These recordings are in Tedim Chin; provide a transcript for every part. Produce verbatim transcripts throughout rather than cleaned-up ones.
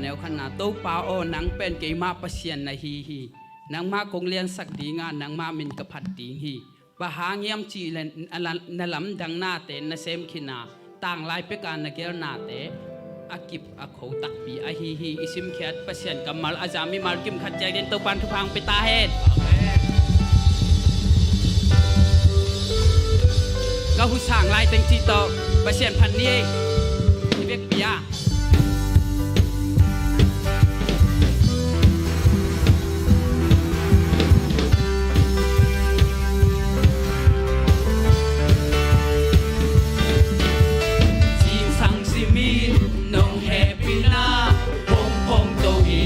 Neu khatna, Topa aw, nang pen keimah Pasian na hi hi. Nangmah kong liansak dinga, nangmah min ka phat ding hi. Bang hang hiam cih leh na lam-, na lamdang nate, na sem khin a, tanglai peka na gel nate a kip a kho takpi ahi hi. I simkhiat Pasian kammal a za mimal kim khat ciangin Topan thupha hong pia ta hen. Ka hu sang lai teng cih tawh Pasian phat ni ei. I vekpi a. Zingsang simin nong hehpihna hong phong to hi,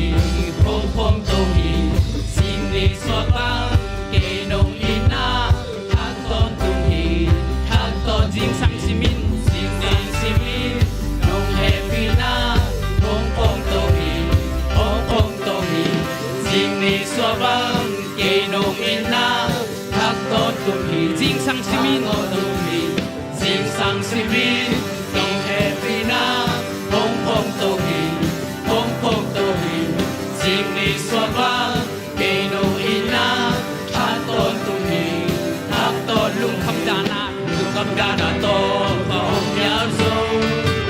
hong phong to hi. Zing ni suak bang kei nong itna thak tawntung hi, thak tawn. Zingsang simin, zingsang simin nong hehpihna hong phong to hi, hong phong to hi. Zing ni suak bang kei nong itna thak tawntung hi. Zingsang simin, zingsang simin nong hehpihna hong phong to hi, hong phong to hi. Zing ni suak bang kei nong itna thak tawntung hi, thak tawn. Lungkham dan a, lungkham dan a tawh ka om hial zo.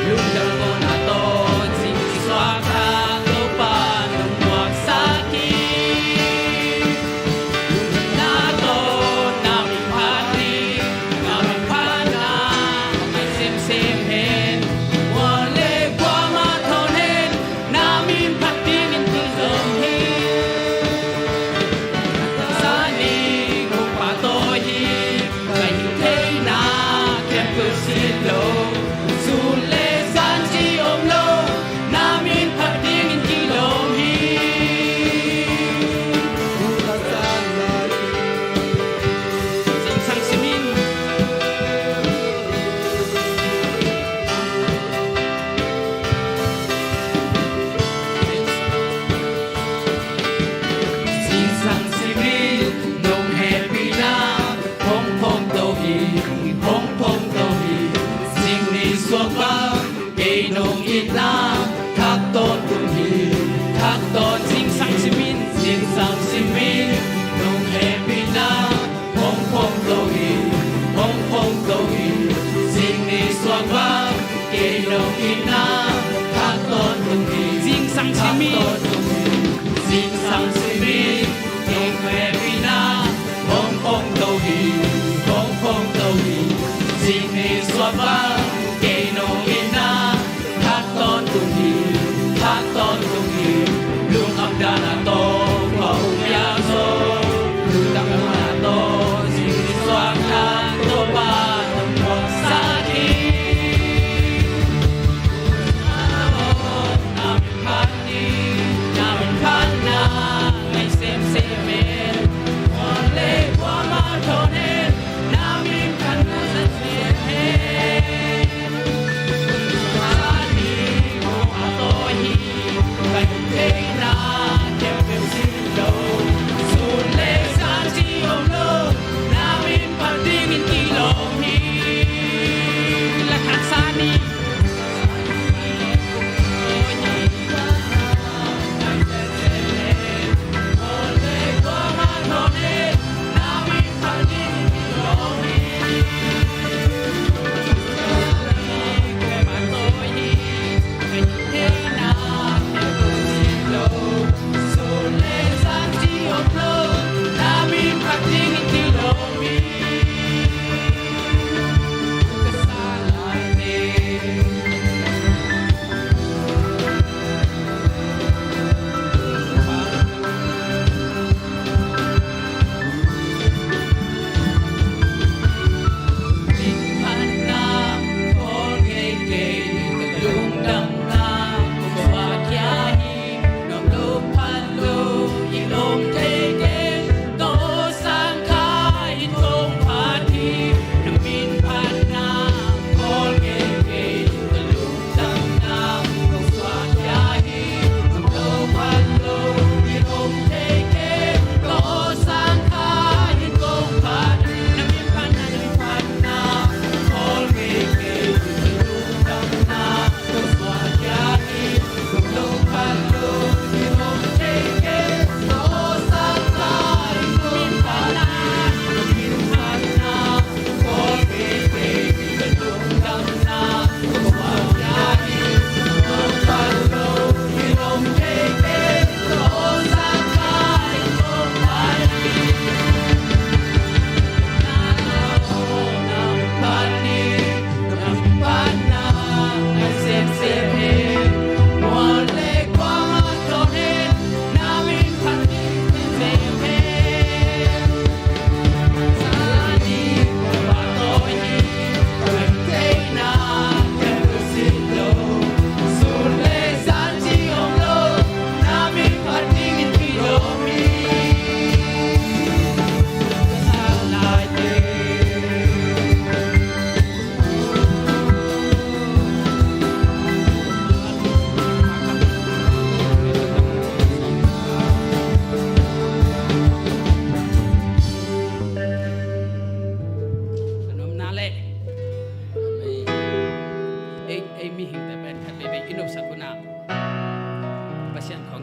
Lungdam dan a tawh zing suak a, Topa nong muaksak hi. Lungdam dan a tawh na min phat hi, na min phatna a ngai semsem hen. Kua le kuamah thawn hen, na min phat dingin kilawm hi. Zani kong pahtawi hi, ka hih theihna khempeuh sit lo. Sun le zan ci om lo, na min phat dingin kilawm hi. Zingsang simin. Zingsang simin nong hehpihna hong phong to hi, hong phong to hi. Zing ni suak bang kei nong itna thak tawntung hi, thak tawn. Zingsang simin, zingsang simin nong hehpihna hong phong to hi, hong phong to hi. Zing ni suak bang kei nong itna thak tawntung hi, zingsang simin, thak tawntung hi. Zingsang simin nong hehpihna hong phong to hi, hong phong to hi. Zing ni suak bang kei nong itna thak tawntung hi, thak tawntung hi. Lungkham dan a tawh ka um hial zo. Lungdam dan a tawh zing suak a, Topa nong muaksak hi. Na min phat hi, na min phatna ngai semsem hen. Kua le kuamah thawn hen, na min phatna ngai semsem hen.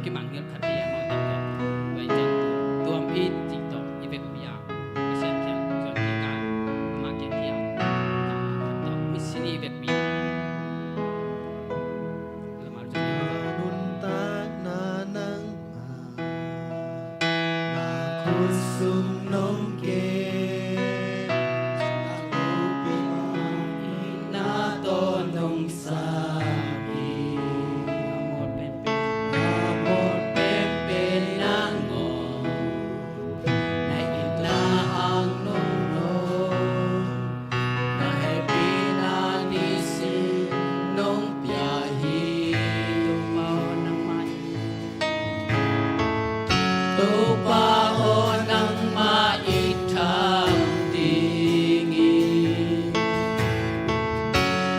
Kimang ngel khat hi a, mawh tam zong vai ciang tu tuam i cih tawh i vekpi a, Pasian kiang zuan kik a, amah kiang kiang khat tawh misin i vekpi. Lamah zuan kik a. Nuntakna nangmah, na khut sung nong kem, na tawh nong sap hi. A mawt penpen, a mawt penpen nangawn, na itna ang nong nawh, na hehpihna nisim nong pia hi. Topa aw, nangmah i tham ding hi.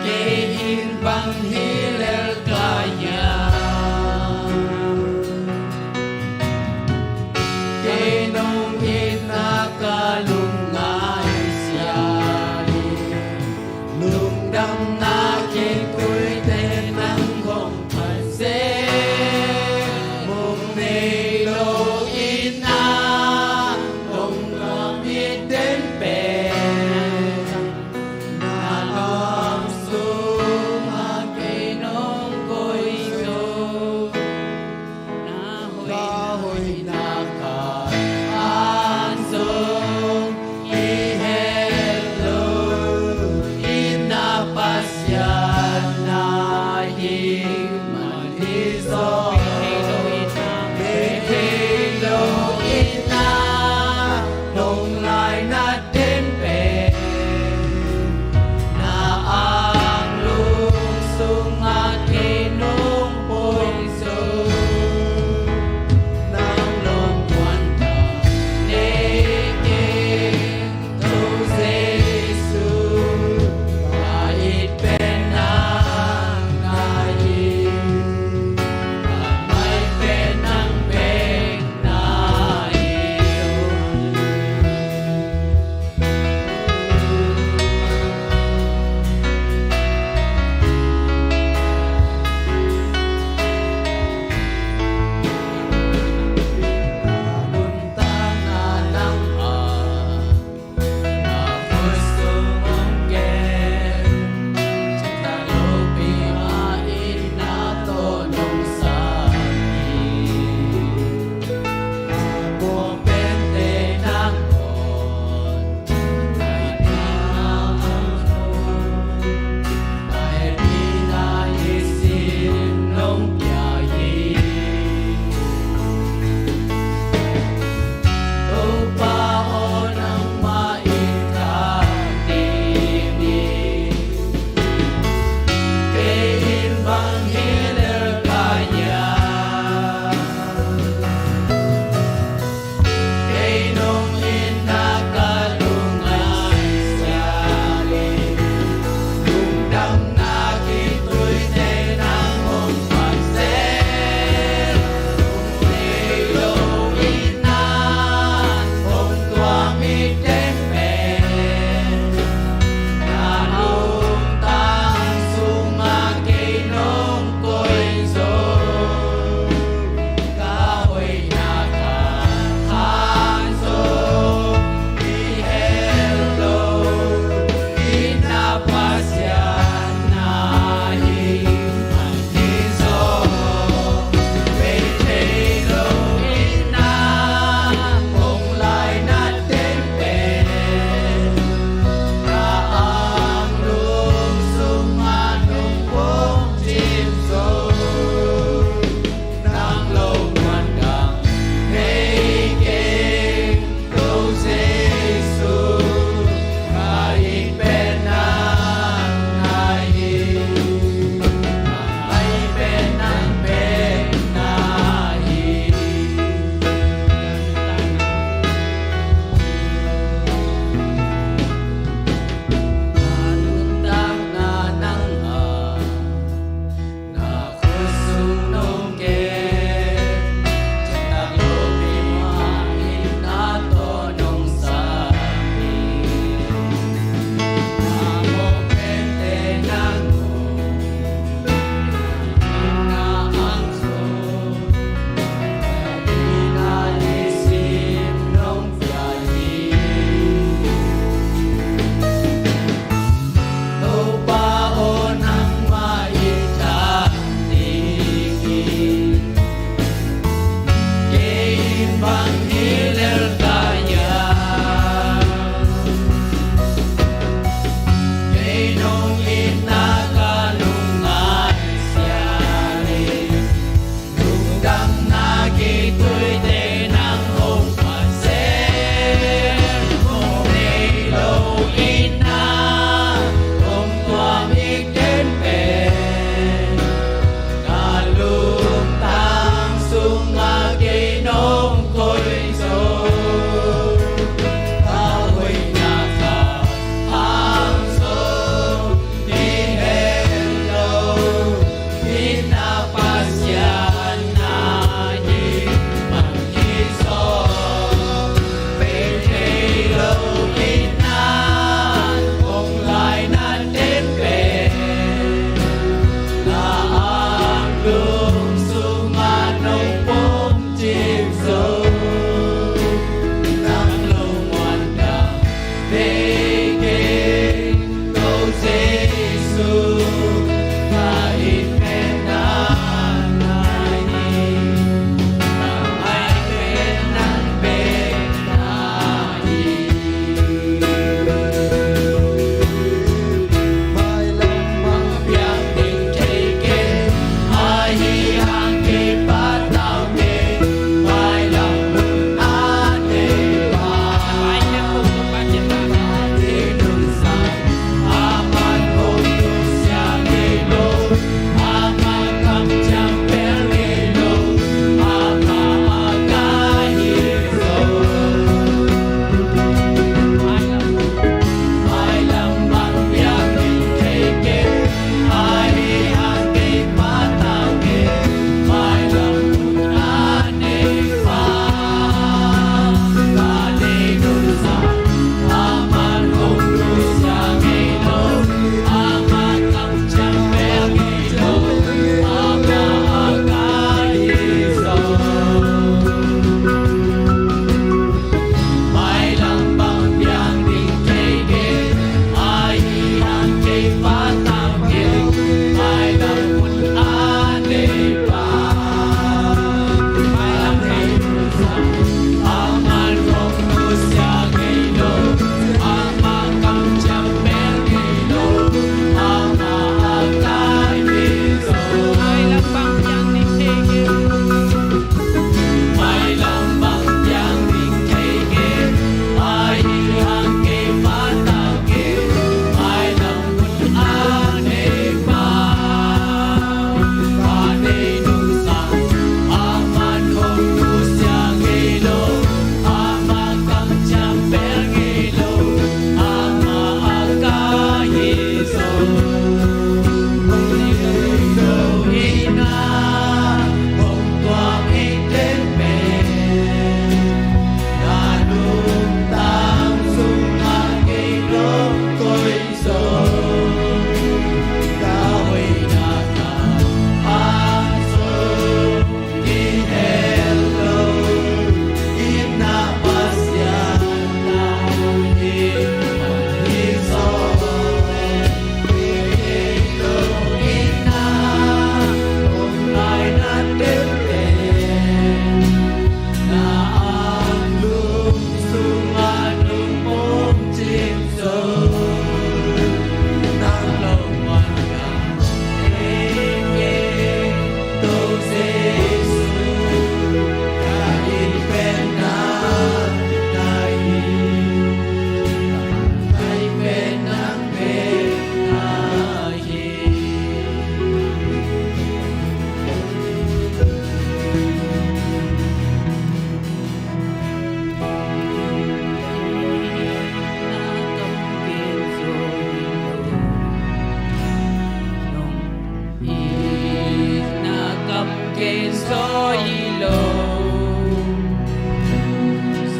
Kei in bang hi lel ka hiam? Kei nong itna ka lungngaih sia hi. Lungdamna khitui te nang hong phat zel. Mong nei lo i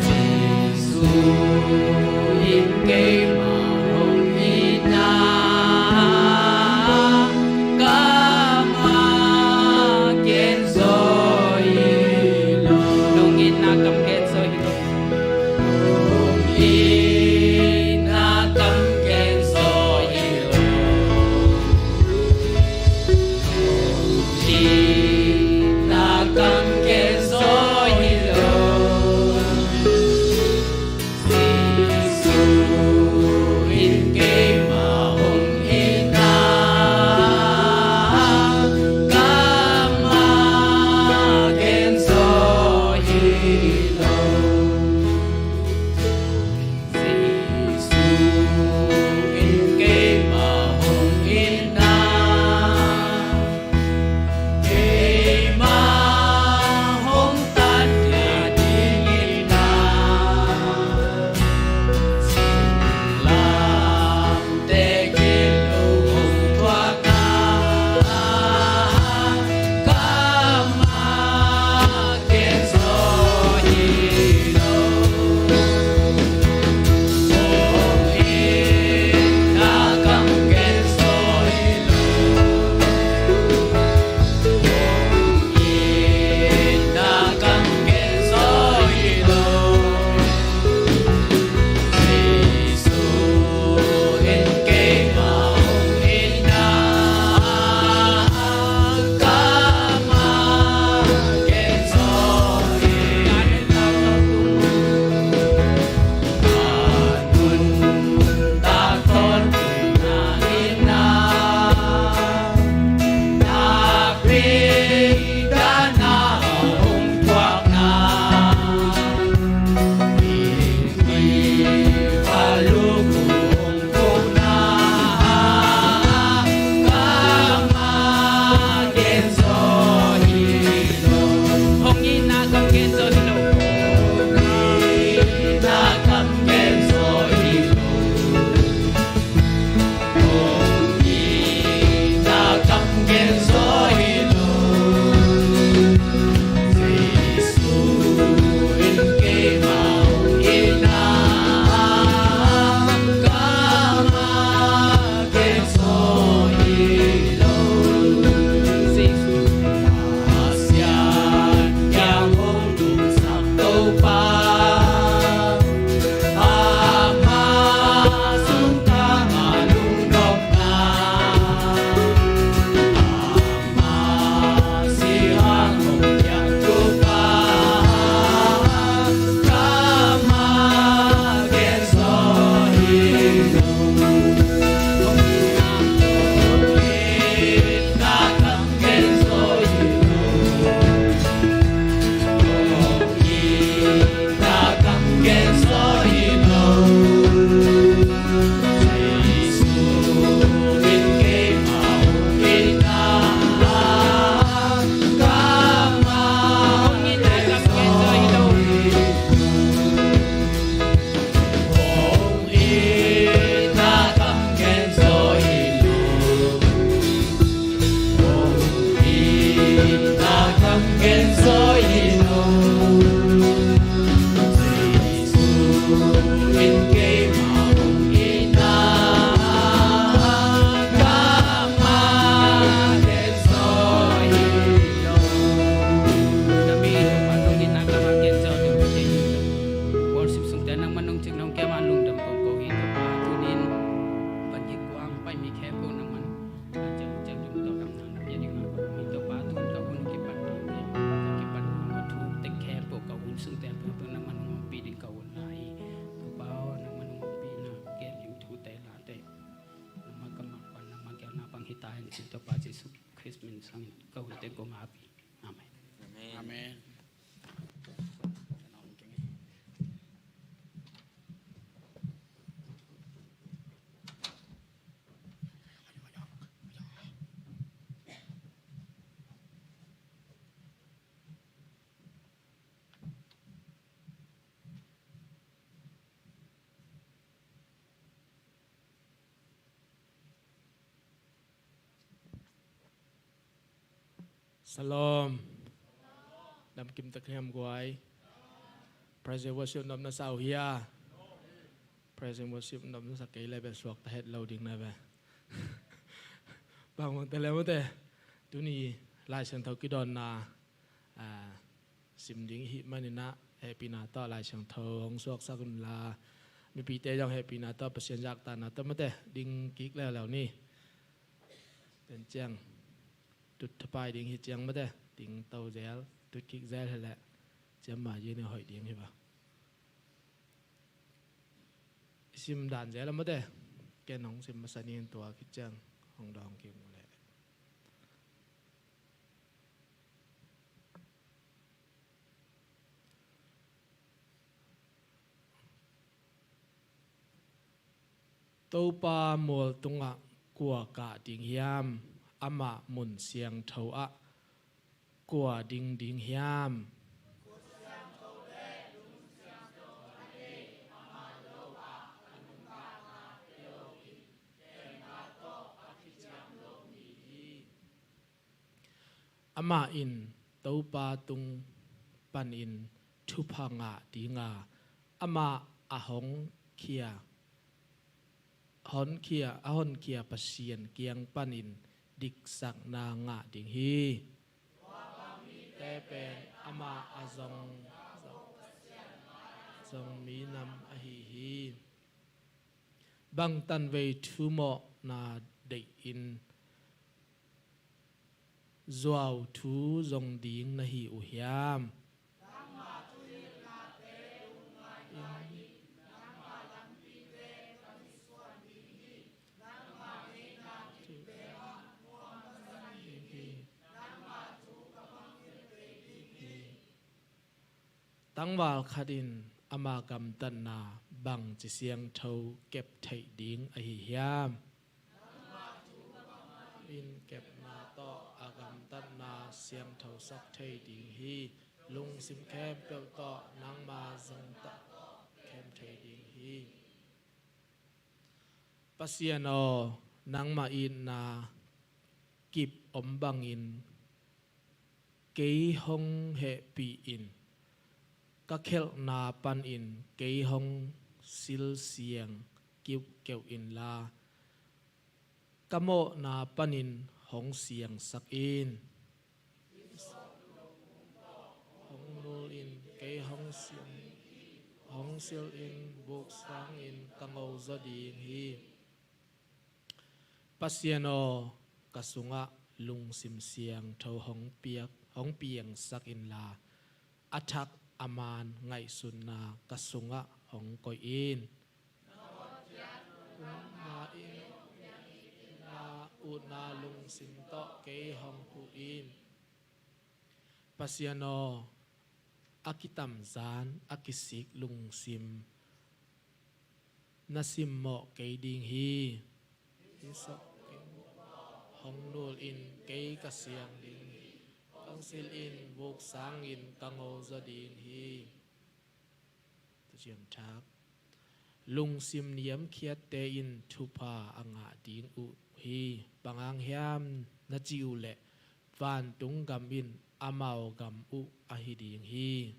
Jesu in keimah hong itna ka mah genzo hi lo. Nong itna kam genzo hi lo. Nong itna kam genzo hi lo. Jesu in keimah hong itna, keimah hong tan ding itna, singlamteh gilo hong thuakna, ka mah genzo hi lo. Hong itna kam genzo hi lo. Hong itna kam genzo hi lo. Jesu in keimah hong itna, ka mah genzo hi lo. Worship sungte nangman hong cing nong kem a lungdam kong ko hi Topa. Tuni in pan kikuang pai mi khempeuh nangman a ciang ciang dum tawh damna na pia ding a ko hi Topa. Tun ka hun kipan ding te, ka kipan a thuk teng khempeuh ka hun sungte a pia nangman hong pi ding ka hun lai hi Topa aw. Nangman hong pi na gen ding thute late nangman ka mak pan nangman kiang na pang hi ta hen ci Topa Jesu Khrist min sangin ka hun teng kong a pi. Amen. Amen. Amen. Shalom. Kim tak hiam guai. Praise and worship nop na sa uh hia? Praise and worship nop na sa kei le beh suak ta het lo ding na beh. Bang bang te le mate. Tuni Lai Siangtho kidawnna, ah, sim ding i hih manin ah hehpihna tawh Lai Siangtho hong suaksak un la, mipite zong hehpihna tawh Pasian zaktanna tawh mate ding kik leuleu ni. Ten ciang tut thapai ding hi ciang mate, ding to zel, tut kik zel hi leh ciam ma yin hoih ding hi ba. I sim dan zel a mate, ken hong sim masa ning, tua khit ciang hong dawng kik mu leh. Topa mual tungah kua kah ding hiam? Amah mun siangtho ah kua ding ding hiam? Amah in Topa tung panin thupha ngah dinga, amah a hong khia, hong khia, a hong khia Pasian kiang panin diksakna ngah ding hi. Te pen amah a zong, zong minam ahi hi. Bang tanvei thu mawhna deih in zuau thu zong ding na hi uh hiam? Tangval khat in ama gamtatna bangci siangtho kep theih ding ahi hiam? In kepna tawh a gamtatna siangthosak thei ding hi. Lungsim khempeuh tawh nangma zong tah khem thei ding hi. Pasian aw, nangmah itna kip om bangin kei hong hehpih in, ka khelhna panin kei hong silsiang kiuhkeuh inla, ka mawhna panin hong siangsak in. Hong nul in kei hong siang, hong sil in, vuk sangin ka ngo zaw ding hi. Pasian aw, ka sungah lungsim siangtho hong piak, hong piangsak inla, a thak a man ngaihsutna ka sungah hong koih in. Nangma in utna lungsim tawh kei hong huh in. Pasian aw, a kitamzan a kisik lungsim na simmawh kei ding hi. Hong nul in, kei ka siang ding hi. Hong sil in, vuk sangin ka ngo zaw ding hi. Thuciam Thak. Lungsim niamkhiatte in thupha a ngah ding uh hi. Bang hang hiam na cih uh leh vantung gam in amau gam uh ahi ding hi.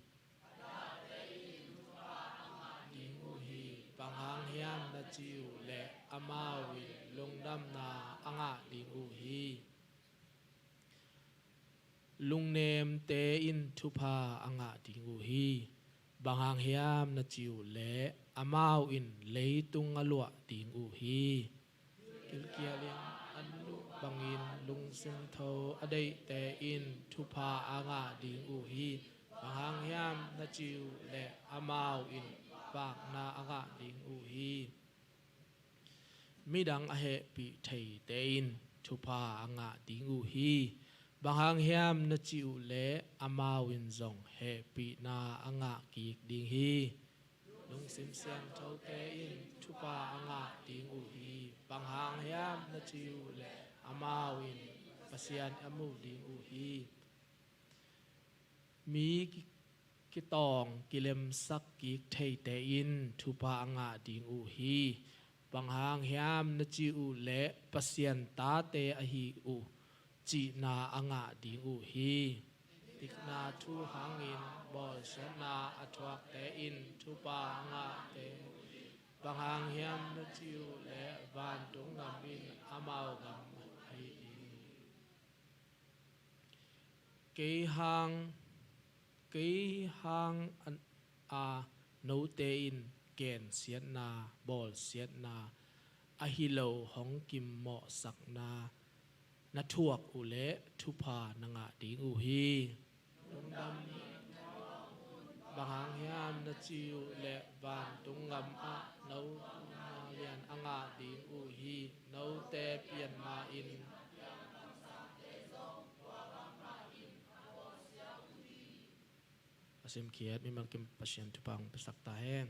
Ding uh hi. Bang hang hiam na cih uh leh amau in lungdamna a ngah ding uh hi. Lungnemte in thupha a ngah ding uh hi. Bang hang hiam na cih uh leh amau in leitung a luah ding uh hi. Gilkial in a nuh bangin lungsim tho a deihte in thupha a ngah ding uh hi. Bang hang hiam na cih uh leh amau in vakna a ngah ding uh hi. Midang a hehpih theite in thupha a ngah ding uh hi. Bang hang hiam na cih uh leh amau in zong hehpihna a ngah kik ding hi. Lungsim siangthote in thupha a ngah ding uh hi. Bang hang hiam na cih uh leh amau in Pasian a mu ding uh hi. Mi ki-, kitawng kilemsak kik theite in thupha a ngah ding uh hi. Bang hang hiam na cih uh leh Pasian tate ahi uh cihna a ngah ding uh hi. Dikna thu hangin bawlsiatna a thuakte in thupha a ngahte, bang hang hiam na cih uh leh vantung gam in amau gam ahi hi. Kei hang, kei hang a, a note in gensiatna, bawlsiatna, ahi lo hong kimawhsakna na thuak uh leh thupha na ngah ding uh hi. Lungdam, bang hang hiam na cih uh leh vantung gam ah no tuna lian a ngah ding uh hi. Note pian ma-in a simkhiat mimal kim Pasian thupha hong piasak ta hen.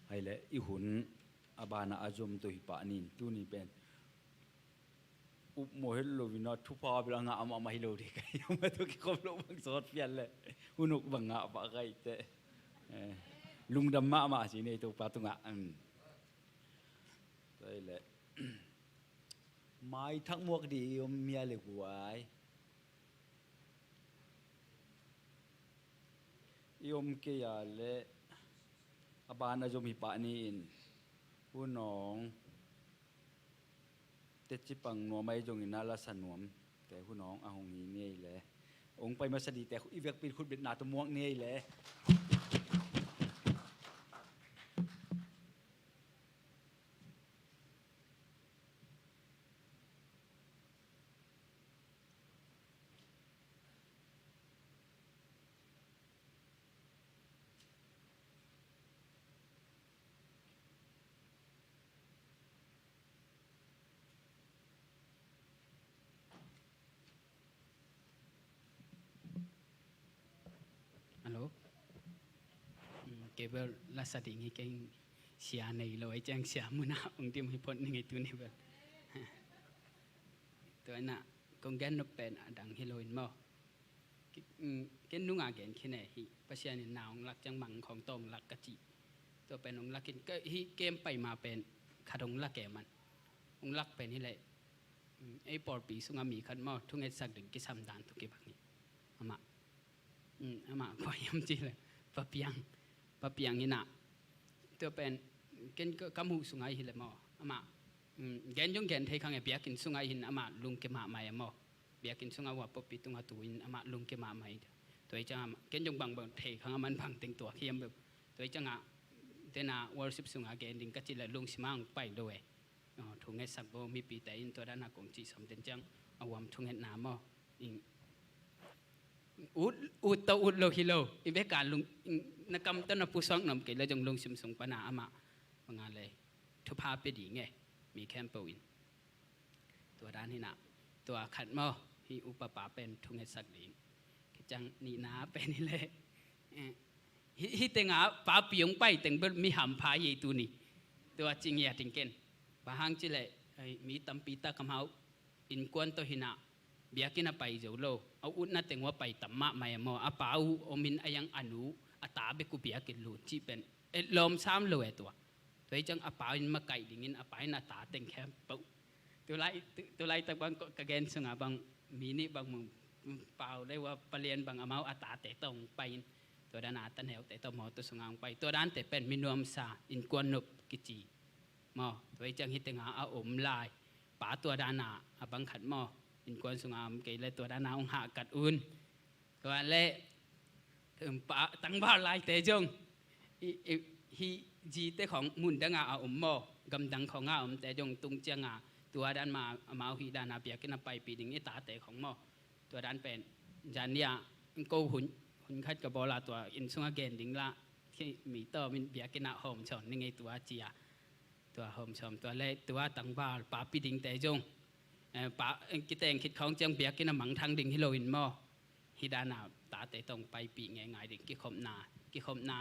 Hai le, i hun a bana a zom to hi pah nin, tuni pen upmawh het lo in a thupha bel a ngah mahmah hi lo ding ka hi. Amah to kikhop lo bang sawt pian le hun uk bang ngah pah ka hi teh. Eh, lungdam mahmah ci nei Topa tungah. Um. Tua hi le, maithak muak ding i om hia le guai? I om kei a le a bana zom hi pah ni in, hun awng teci pang nuam ahi zongin a lasa nuam te hun awng a hong hi ni ei le. Hong pai masa ding te i vekpi in khutbetna tawh muak ni ei le. Hello. Mm, kei bel lasa ding hi keng, sia nei lo, ei ciang sia muna ong dim hi phot ni ngei tuni bel. Tua ina kong gen nop pen a dang hi lo in maw. Ki-, mm, ken nunga gen khin e hi, Pasian in na ong lak ciang mang khawng tawh ong lak ka ci. Tua pen ong lak in ka, hi kem pai ma pen khat ong lak e man. Ong lak pen hi leh, mm, ei pawlpi sunga mi khat maw, thungetsak ding kisam dan tawh kibang hi. Amah, mm, amah kua hiam ci le, Pa Piang, Pa Piang ina. Tua pen ken ka, ka muh sunga hi le maw. Amah, mm, gen zong gen thei khang e, biakinn sunga hin amah lungke mahmah e maw. Biakinn sunga ua pawlpi tunga tu in amah lungke mahmah hi. Tua hi cianga ken zong bangbang thei khang a, man bang teng tuak hiam bel. Tua hi cianga tena worship sunga gen ding ka ci le lungsim a ong pai lo e. Aw, thungetsak bo mipite in tua dana kong cih sawm ten ciang a uam thungetna maw. Ing, ut, ut tawh ut lo hi lo. I beka lung, ing, na kam tawh na pusuak nuam kei le zong lungsim sung pana amah banga le thupha pia ding e, mi khempeuh in. Tua dan hi na, tua khat maw, hi upapa pen thungetsak ding. Kiciang nihna pen hi le, eh, hi, hi tenga papi ong pai teng bel mi hampha hi ei tuni. Tua ci ngiat ing ken. Bang hang ci le, eh, mi tampi tak amau innkuan tawh hi na, biakinn a pai zo lo. A utna teng ua pai tam mahmah e maw. A pa uh om in a yang a nu, a ta bek uh biakinn lut cih pen, eh, lawm sam lo e tua. Tua hi ciang a pa in makaih dingin a pa in a ta teng khempeuh. Tulai, tu-, tulaitak bang ka gen sunga bang mi nih bang mung pau le ua palian bang amau a tate tawh ong pai in. Tua dana a taneute tawh mawtaw sunga ong pai. Tua dante pen mi nuamsa innkuan nop kici. Maw, tua hi ciang hi tenga a om lai. Pa tua dana a bang khat maw. Innkuan sunga om kei le tua dana ong hahkat un. Tua le, um, pa, tangval laite zong, i, i, hi zite khawng mundanga a om maw, gamdang khawnga a omte zong tung cianga, tua dan ma, amau hi dana biakinn a paipih ding i tate khawng maw. Tua dan pen, zania, ko hun, hun khat ka bawla tua, inn sunga gen ding la, khi mi tawm in biakinn a hawm sawn ni ngei tua cia. Tua hawm sawm tua le, tua tangval, papi dingte zong. Eh, pa, eh, kiteng khit khawng ciang biakinn a mangthang ding hi lo in maw. Hi dana, tate tawh hong paipih ngeingai ding kikhopna, kikhopna,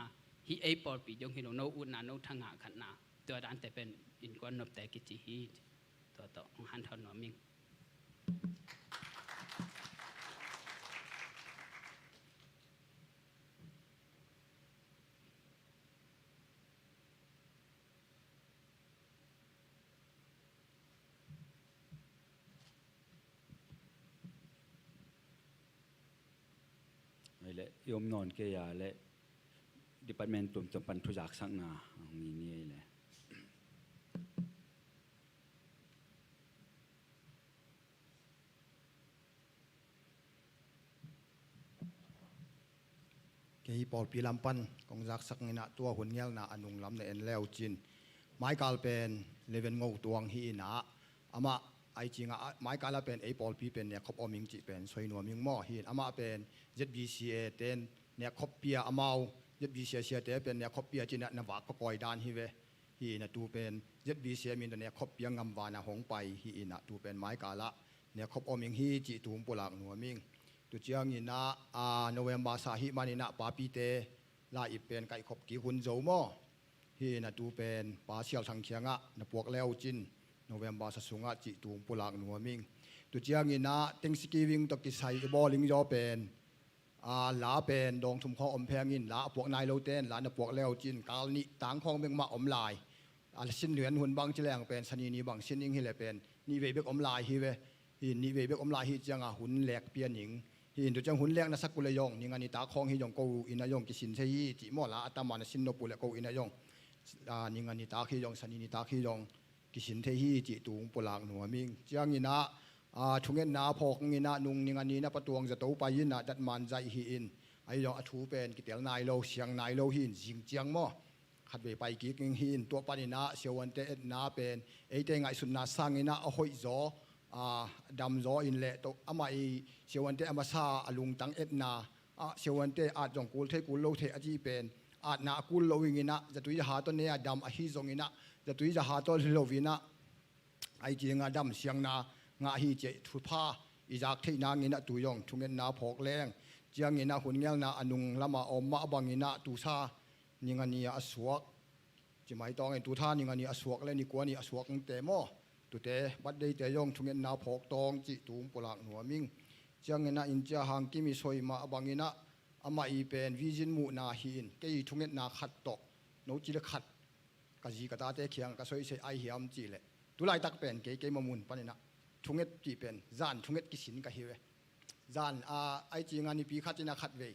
hih ei pawlpi dong hi lo, no utna, no thangah khatna, tua dante pen innkuan nopte kici hi. Tua tawh hong hanthawn nuam ing. Ei le, i om nawn kei a le, department tuamtuam pan thuzaksakna hong ngen ni ei le. Kei pawlpi lam pan kong zaksak inah tua hun ngelna a nunglam na en leu cin. Maikal pen Leven Ngo Tuang hi inah, amah ai cinga, maikal a pen ei pawlpi pen nekkhop om ing cih pen soi nuam ing maw. Hi in amah pen Z B C A ten nekkhop pia, amau Z B C A siate pen nekkhop pia cinah na vak kawkawi dan hi ve. Hi inah tu pen Z B C A min tawh nekkhop pia ngamvana hong pai hi inah tu pen maikal ah nekkhop om ing hi cih tu hong pulak nuam ing. Tu ciang inah, a, November sa hi man inah papite lai-ip pen kaihkhop kik hun zo maw. Hi inah tu pen Pa Sial Thang kiangah na puak leu cin November sa sungah cih tu hong pulak nuam ing. Tu ciang inah Thanksgiving tawh kisai i bawl ing zaw pen, a, la pen dawng thum khawng om pheng in, la a puak nai lote in la na puak leu cin kal nih tang khawng bek mah om lai. A, la sin lian hun bang ci leng pen Sani ni bang sin ing hi le pen nih vei bek om lai hi ve. Hi in nih vei bek om lai hi cianga hun lek pia ning. Hi in tu ciang hun lek na sak uh le zong, ning a nitak khawng hi zong ko inn ah zong kisin thei hi cih maw, la a tam a na sin nop uh le ko inn ah zong, a, ning a nitak hi zong, Sani nitak hi zong kisin thei hi cih tu hong pulak nuam ing. Ciang inah, a, thungetna phawk inah nung ning a ni na patuang zato pai inah datman zaih hi in. Ahi zong a thu pen kitel nai lo, siang nai lo hi in zing ciang maw. Khatvei pai kik ing hi in, tua pan inah siavuante etna pen eite ngaihsutna sang inah a hoih zaw, a, dam zaw in le to, amah i siavuante a masa a lungtang etna, a, siavuante at zong kul thei kul lo thei a cih pen atna a kul lo ing inah zatui zaha tawh ne a dam ahi zong inah zatui zaha tawh lo inah ai cinga dam siangna ngah hi cih thupha i zak theih nang inah tu zong thungetna phawk leng. Ciang inah hun ngelna a nunglam a om mah bang inah tu sa ning a ni a suak, ci mai tawng in tu tha ning a ni a suak le ni kua ni a suak ing te maw, tute birthday te zong thungetna phawk tawng cih tu hong pulak nuam ing. Ciang inah in cia hang kim i soi mah bang inah amah i pen vision muhna hi in, kei i thungetna khat tawh no ci le khat ka zi ka tate kiang ka soisei ai hiam cih leh, tu laitak pen kei, kei mamun pan inah thunget cih pen zan thunget kisin ka hi ve. Zan, a, ai cinga nipi khat inah khatvei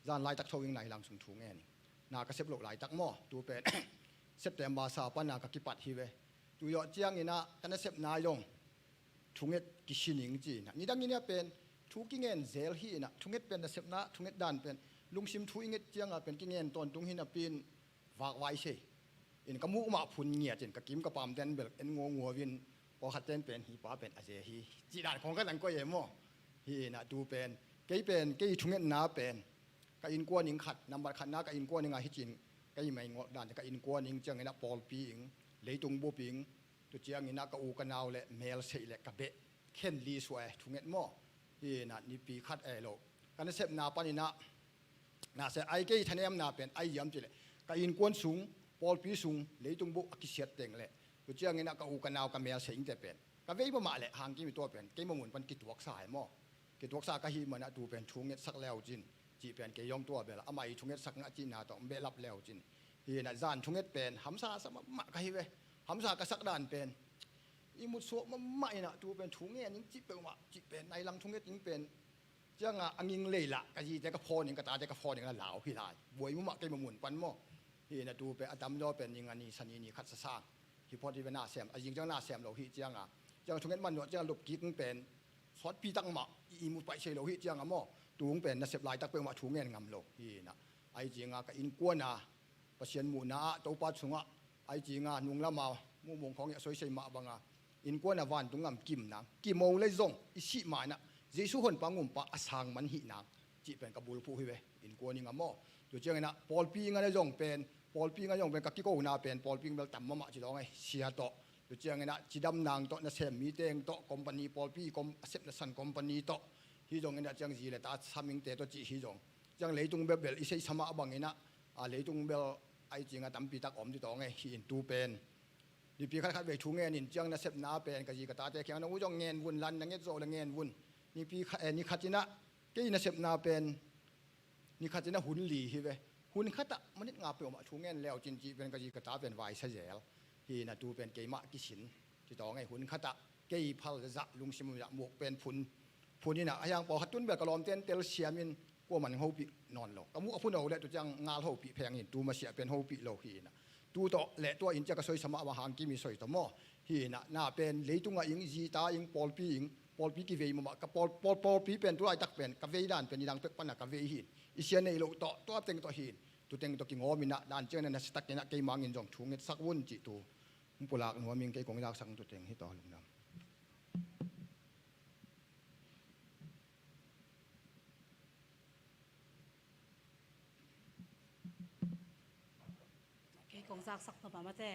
zan laitak tho ing nai lang sung thu ngen ing. Na ka sep loh laitak maw, tu pen September sa pan a ka kipat hi ve. Tu zawh ciang inah ka nasepna zong thunget kisin ing ci inah. Nidang inah pen thu kingen zel hi inah, thunget pen nasepna, thunget dan pen lungsim thu i nget cianga pen kingen tawntung hi napi in vakvai sei. In ka muh mah phun ngiat in ka kim ka pam ten bel en nguanguau in, pawlkhat ten pen hi pa pen a ze hi cih dan khawng ka nang koih e maw. Hi inah tu pen, kei pen, kei thungetna pen ka innkuan ing khat, nambat khatna ka innkuan ing a hi cin, ka i mei ngolh dan ka innkuan ing ciang inah pawlpi ing, leitung bup ing, tu ciang inah ka u ka nau le melseih le ka beh khen li suah e thunget maw. Hi inah nipi khat e lo ka nasepna pan inah na se ai kei thanemna pen ai hiam cih leh ka innkuan sung, pawlpi sung, leitung bup a kisiat teng le tu ciang inah ka u ka nau ka melseih ing te pen ka vei mahmah le hang kim i tua pen kei mamun pan kituaksa e maw. Kituaksa ka hi man a tu pen thu ngetsak leu cin cih pen kei zong tua bel a, amah i thu ngetsak ngah cihna tawh behlap leu cin. Hi inah zan thunget pen hamsa sa mahmah ka hi ve. Hamsa ka sak dan pen i mutsuak mahmah inah tu pen thu ngen ing cih peuhmah cih pen nai lang thunget ing pen cianga a nging lei lah ka zite ka phone ing, ka tate ka phone ing la lau hi lai. Buai mahmah kei mamun pan maw. Hi inah tu pen a tamzaw pen ning a ni Sani ni khat sasang hi phot hi ve, na sem a zing ciang na sem lo hi cianga, ciang thunget man zawh ciang lop kik ing pen sawtpi tak mah i imut paih sei lo hi cianga maw. Tu hong pen nasep laitak peuhmah thu ngen ngam lo hi inah. Ai cinga ka innkuan a Pasian muhna ah Topa sungah ai cinga nunglam a muhmuang khawng i a soisei mah banga innkuan a vantung ngam kim nang, kimo le zong i sih ma inah Jesu honpa ngumpa a sang man hih nang cih pen ka bulphuh hi ve. Innkuan ing a maw, tu ciang inah pawlpi ing a le zong pen, pawlpi ing a zong pen ka kikona pen pawlpi ing bel tam mahmah ci dawng e, sia tawh, tu ciang inah cidam nang tawh, nasem mi teng tawh, company pawlpi kom a sepna san company tawh Hi zongin ah ciang zi le ta samingte tawh cih hi zong, ciang leitung bebel i seisa mah bangin ah, a leitung bel ai cinga tampi tak om ci tawh ngei hi in tu pen. Nipi khat khat vei thu ngen in ciang nasepna pen ka zi ka tate kiang na u zong ngen vun, lan na nget zawh le ngen vun. Nipi khat, eh, ni khat in ah kei nasepna pen ni khat in ah hun li hi ve. Hun khat ah minit nga peuhmah thu ngen leu cin cih pen ka zi ka ta pen vaisa zel hi in ah tu pen keimah kisin ci tawh ngei. Hun khat ah kei phal zah lungsim zah muk pen phun, phun in ah a hiang pawlkhat tun bel ka lawmte in telsiam in kuaman hopih nawn lo. Ka muh a phun o le tu ciang ngal hopih pheng in tu masiah pen hopih lo hi in ah. Tu tawh le tua in ciang ka soisa mah bang hangkim i soi tawh maw? Hi in ah na pen leitungah ing, zita ing, pawlpi ing, pawlpi kivei mahmah, ka pawl, pawl, pawlpi pen tu laitak pen ka vei dan pen i dang pek pan ah ka vei hi in. I sia nei loh tawh tua teng tawh hi in. Tu teng tawh kingawm in ah dan ciang na nasiatak in ah keimah in zong thu ngetsak vun cih tu hong pulak nuam ing. Kei kong i laksak tu teng hi tawh lungdam. Kei kong zaksak nop a mate,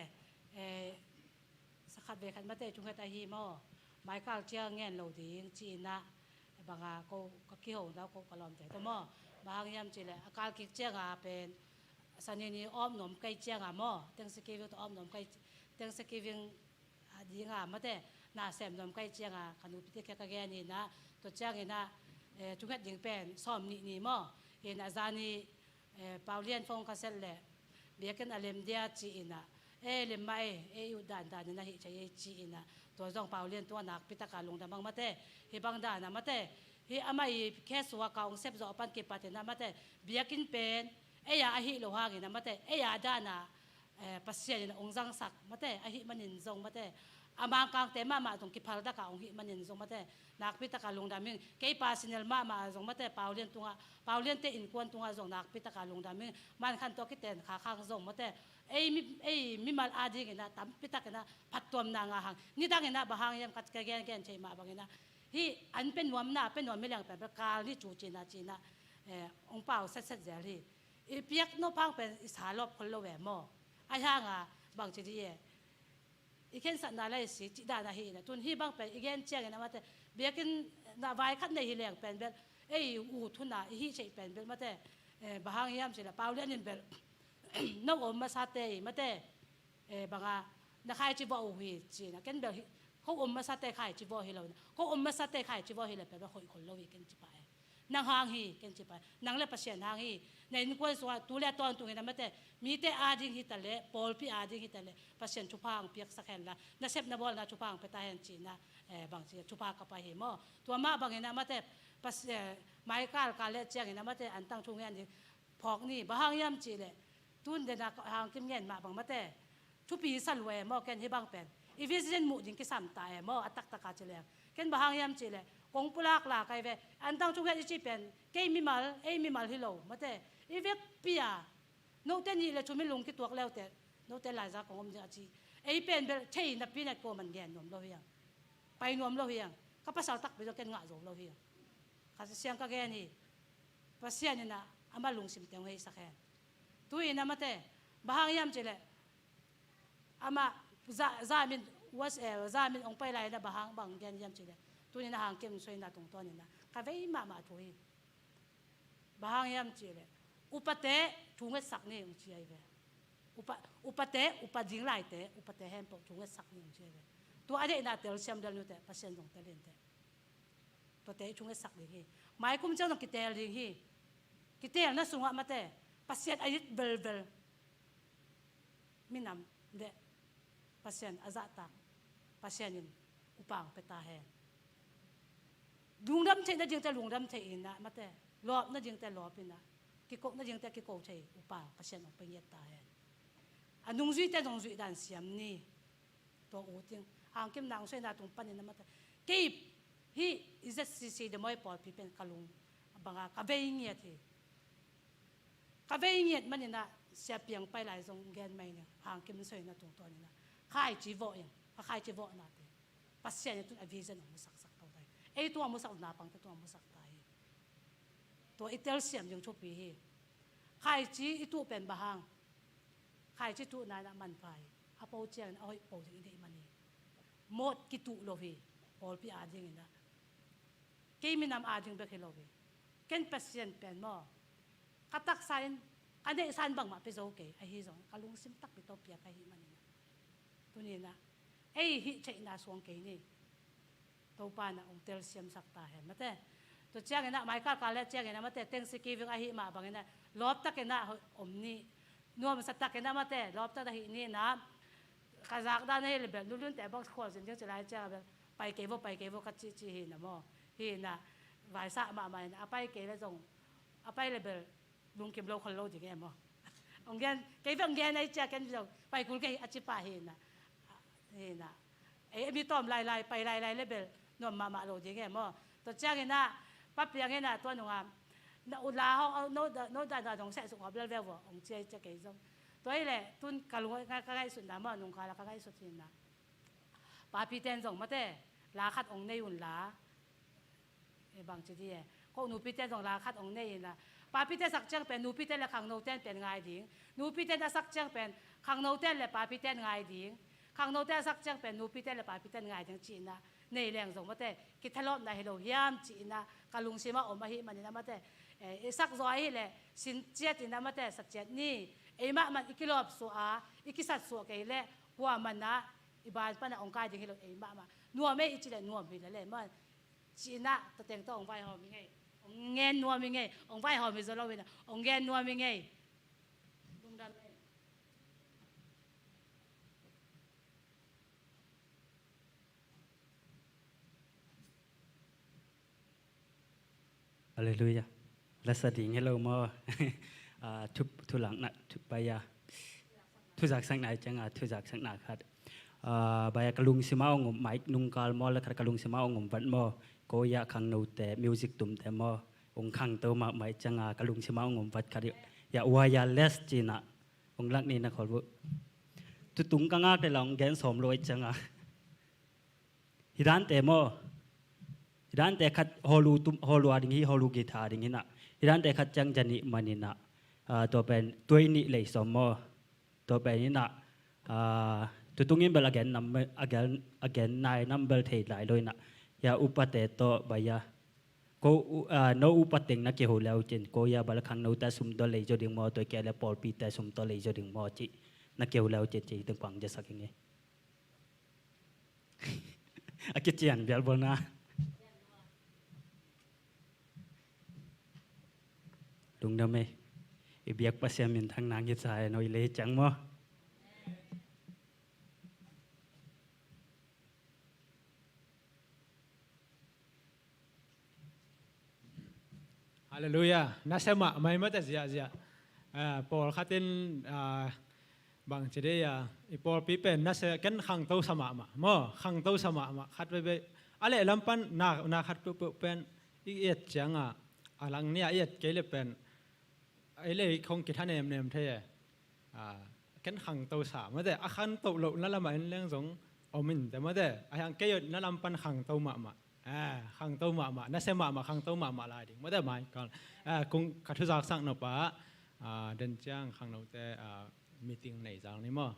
eh, sakhat vei khat mate, thunget ahi maw, maikal ciang ngen lo ding ci in ah, bang a ko ka kiho na ko ka lawmte tawh maw, bang hang hiam cih leh a kal kik ciang a pen Sani ni om nuam kei ciang a maw, Thanksgiving tawh om nuam kei, Thanksgiving a ding a mate, na sem nuam kei ciang a ka nupite kia ka gen in ah, tua ciang in ah, eh, thunget ding pen sawm nih ni maw, in ah zani, eh, Paulian phone ka set leh biakinn a lem dia ci in ah, eh, lem mah ei, ei ut dandan in a hih thei ei ci in ah, tua zong Paulian tungah nakpi taka lungdam ang mate. Hih bang dan a mate, hih amah i case work a hong sep zawh pan kipat in ah mate, biakinn pen ei a ahih loh hangin ah mate, ei a dan a, eh, Pasian in hong zangsak mate, ahih manin zong mate, a Mangkangte mahmah zong kiphal taka hong hih manin zong mate, nakpi taka lungdam ing. Kei personal mahmah zong mate, Paulian tungah, Pauliante innkuan tungah zong nakpi taka lungdam ing. Mankhan tawh kiten khakhang zong mate, ei mi, ei mimal adingin ah tampi takin ah phattuamna ngah hang. Nidangin ah bang hang hiam ka, ka gengen thei mah bangin ah, hih an pia nuamna, pia nuam hi leng pen bel kal ni cu cina cina, eh, hong pau setset zel hi. I piak nop hang pen i sa lawp khol lo ve maw? Ahi hanga bangci dih e, i khensatna lai si cih dan ahi in ah, tun hih bang pen i gen ciangin ah mate, biakinn na vai khat nei hi leng pen bel ei ut hun a i hih theih pen bel mate, eh, bang hang hiam cih leh Paulian in bel no om masate i mate, eh, bang a na khaici vuah uh hi ci in ah, ken bel hi, ko om masate khaici vuah hi lo in ah, ko om masate khaici vuah hi leh pen bel hoih khol lo hi ken ci pah e. Nang hang hi ken ci pah e. Nang le Pasian hang hi. Na innkuan sungah tu le a tawntungin ah mate, mite ading hi ta leh, pawlpi ading hi ta leh Pasian thupha hong piaksak hen la, nasepna bawlna thupha hong pia ta hen ci in ah, eh, bangci thupha ka pia hi maw? Tua mah bangin ah mate, Pas-, eh, maikal kal le ciangin ah mate, antang thu ngen ding phawk ni. Bang hang hiam cih leh tun den a hangkim ngen mah bang mate, thupi sa lua e maw, ken hih bang pen i vision muh ding kisam ta e maw, a taktak a ci leng. Ken bang hang hiam cih leh kong pulak lak ahi ve. Antang thu ngen i cih pen kei mimal, ei mimal hi lo mate, i vekpi a note nih le thum in lung kituak leute, note laiza kong om ding a ci. Ei pen bel thei napi in ah kuaman gen nuam lo hi hang, pai nuam lo hi hang. Ka pasal takpi zong ken ngah zo lo hi hang. Kha siang ka gen hi. Pasian in ah amah lungsim teng hong heisak hen. Tu in ah mate, bang hang hiam cih leh amah za-, zamin, was, eh, zamin hong pai lai in ah bang hang bang gen hiam cih leh, tuni in ah hangkim suaina tungtawn in ah ka vei mahmah thu hi. Bang hang hiam cih leh upate thu ngetsak ni hong ci ahi ve. Upa, upate, upa ding laite, upate hempeuh thu ngetsak ni hong ci ahi ve. Tua a deihna telsiam del ni uh teh, Pasian zong tel in teh. Tuate i thu ngetsak ding hi. Maikum ciang zong kitel ding hi. Kitelna sungah mate, Pasian a it velvel minam le Pasian a zahtak Pasian in upa hong pia ta hen. Lungdam theih nadingte lungdam thei in ah mate, lawp nadingte lawp in ah, kiko nadingte kiko thei upa Pasian hong pia ngiat ta hen. A nungzuite nungzui dan siam ni. Tua ut ing. Hangkim nang suaina tung panin a mate, kei hih i Z C C de mawi pawlpi pen ka lung banga ka vei ngiat hi. Ka vei ngiat manin ah Sia Piang pai lai zong gen mai ning, hangkim suaina tungtawn in ah khaici vawh ing, ka khaici vawhnate Pasian in tun a vision hong musaksak to ta hi. Ei tua musak, naupangte tua musak ta hi. Tua i telsiam ding thupi hi. Khaici i tuh pen bang hang? Khaici tuhna in ah manpha hi. A po ciangin a hoih po ding i deih man hi. Mawt kituh lo hi. Pawlpi adingin ah Kei minam ading bek hi lo hi. Ken Pasian pen maw, ka taksa in ka neihsa in bangmah pia zo kei, ahi zong ka lungsim takpi tawh piak ahih manin ah, tuni-in ah ei hih theihna suang kei ni. Topa in ah hong telsiamsak ta hen mate. Tua ciangin ah mai kalkal le ciangin ah mate, Thanksgiving ahih mah bangin ah lawptakin ah om ni. Nuamsa takin ah mate, lawptak ahih ni-in ah, ka zak dan ahih leh bel nulunte bang khualzin ding ci lai ciang ah bel, pai kei vo, pai kei vo ka cihcih hi-in ah maw. Hi-in ah vaisah mahmah in ah, a pai kei leh zong, a pai leh bel lungkim lo khol lo ding e maw. Hong gen, kei bel hong gen ahi ciang ken zong pai kul kei a ci pah hi-in ah. Hi-in ah, ei mi tawm lailai, pai lailai leh bel nuam mahmah lo ding e maw. Tua ciangin ah Pa Piang in ah tua nungah, na u la hong, no da, no da, da dong seh suk hop lel ve vo, hong ci ahi ciang kei zong. Tua hi leh tun ka lung, ka, ka ngaihsutna maw, nungkal ah ka ngaihsut hi-in ah, papite in zong mate, la khat hong nei un la, e bang ci di e, ko nupite in zong la khat hong nei in la, papite sak ciang pen nupite le khangnote in pen ngai ding, nupite in a sak ciang pen khangnote le papite in ngai ding, khangnote a sak ciang pen nupite le papite in ngai ding ci-in ah nei leng zong mate, kithalawpna hi lo hiam ci-in ah ka lungsim ah om ahih manin ah mate, eh, i sak zaw ahih leh sin ciat in ah mate, sa ciat ni. Ei mahmah in i kilawp suah a, i kisat suah kei leh kua man ah i ban pan ah hong kai ding hi lo, ei mahmah. Nuam ei i cih leh nuam hi lel e maw. Ci-in ah tua teng tawh hong vaihawm ing ei. Hong gen nuam ing ei. Hong vaihawm hi zaw lo-in ah hong gen nuam ing ei. Lungdam ei. Halleluiah. La sa ding hi lo maw. Ah, thu, thu lakna, thu, bai a, thu zaksakna ciang a, thu zaksakna khat. Ah, bai a ka lungsim ah hong om, mic nungkal maw, la khat ka lungsim ah hong om vat maw. Ko ia khangnote, music tumte maw, hong khangto mahmah ciang a, ka lungsim ah hong om vat khat. Ia, wireless ci-in ah hong lak ni na khol vo. Tutung ka ngak leh la hong gen sawm lo ahi ciang a. Hi dante maw. Hi dante khat holu tum, holu a ding hi, holu guitar ding hi-in ah. Hi dante khat ciang zani man in ah. Ah, tua pen tua nih lei sawm maw. Tua pen in ah, ah, tutung in bel a gen nam, a gen, a gen nai nam bel thei lai lo in ah. Ia upate tawh bai a. Ko u, ah, no upa teng na kiho leu cin, ko ia bel khangnote sum tawh lei zaw ding maw, tua kia le pawlpite sum tawh lei zaw ding maw ci. Na kiho leu cin ci teng pang zasak ing ei. A kician bial bawlna. Lungdam ei. I biak Pasian minthang nang hi sa ei, no i lei ciang maw. Halleluiah. Nasia mahmah ei mate ziahziah. Ah, pawlkhat in, ah, bang ci dei a, i pawlpi pen nasia, ken khangto sa mahmah maw, khangto sa mahmah khat veivei. A lehlam pan na, na khat peuhpeuh pen i et ciang a, a lang ni a i et kei leh pen ei leh khong kitha nemnem thei e. Ah, ken khangto sa mate, a khangto lohna lamah en leng zong om in te mate. A hiang kei na lam pan khangto mahmah. Ah, khangto mahmah, nasia mahmah, khangto mahmah lai ding mate mai kal. Ah, kong ka thu zaksak nop ah, ah, den ciang khangnote, ah, meeting nei zang ni maw.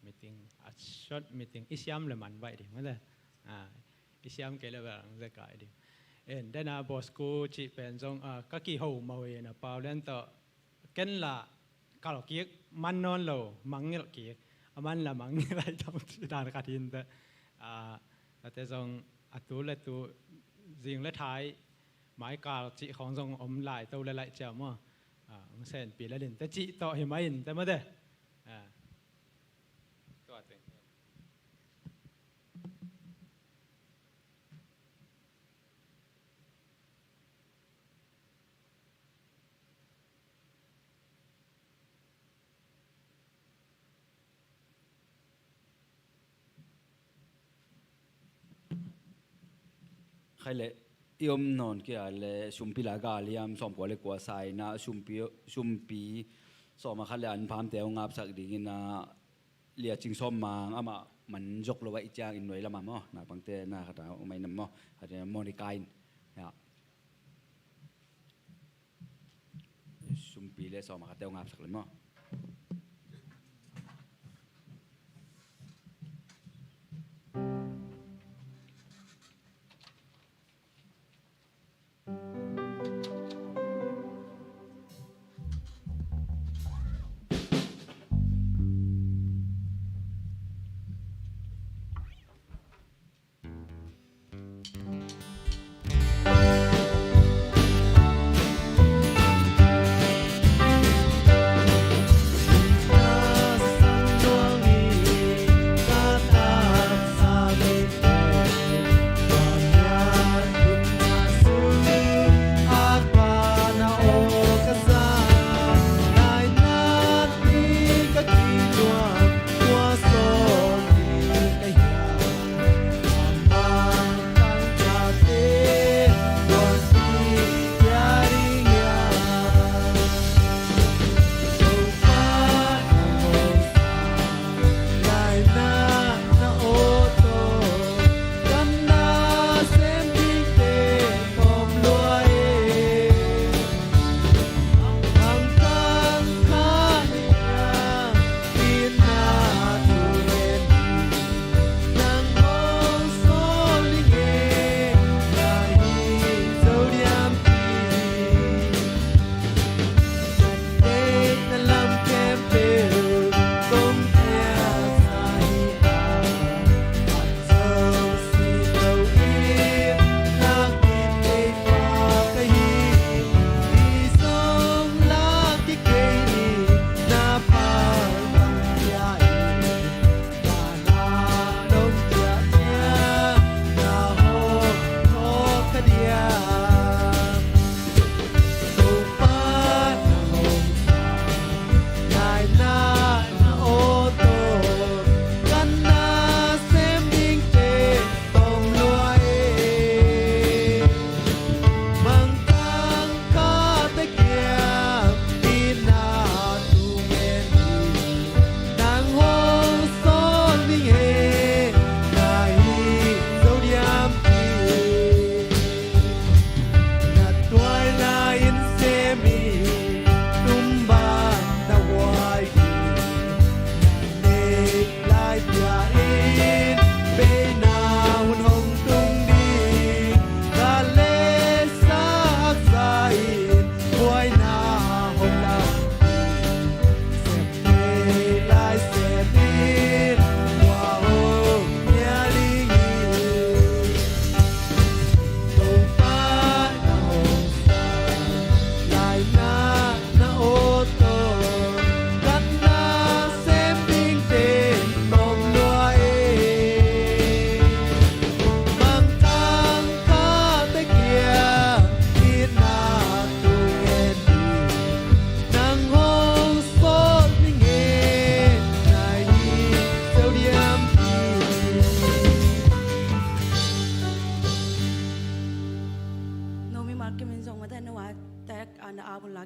Meeting, a short meeting, i siam leh man baih ding mate. Ah, i siam kei leh bel ang zekai ding. En, den a Bosco cih pen zong, ah, ka kiho mawh in a pau lian tawh ken la kalkik man nawn lo, mangngilh kik. A man la mangngilh lai tawh ci dan khat hi in teh. Ah, tate zong a tu le tu, zing le thai, mai kal cih khawng zong om lai to le laih cia maw. Ah, hong senpi le lin te cih tawh hi mai in te maw te. Ah. Tua teng. Khai leh i om nawn kei a leh sumpi la gal hiam, sawmkua le kua sa-in ah sumpi, sumpi sawm a khat le an phamte hong apsak dingin ah Lia Cing Sawm Mang amah man zok lo ahih ciangin nuai lamah maw, naupangte na khat a om ahi nam maw, khat in Monica in, ya. Sumpi le sawm a khatte hong apsak le maw.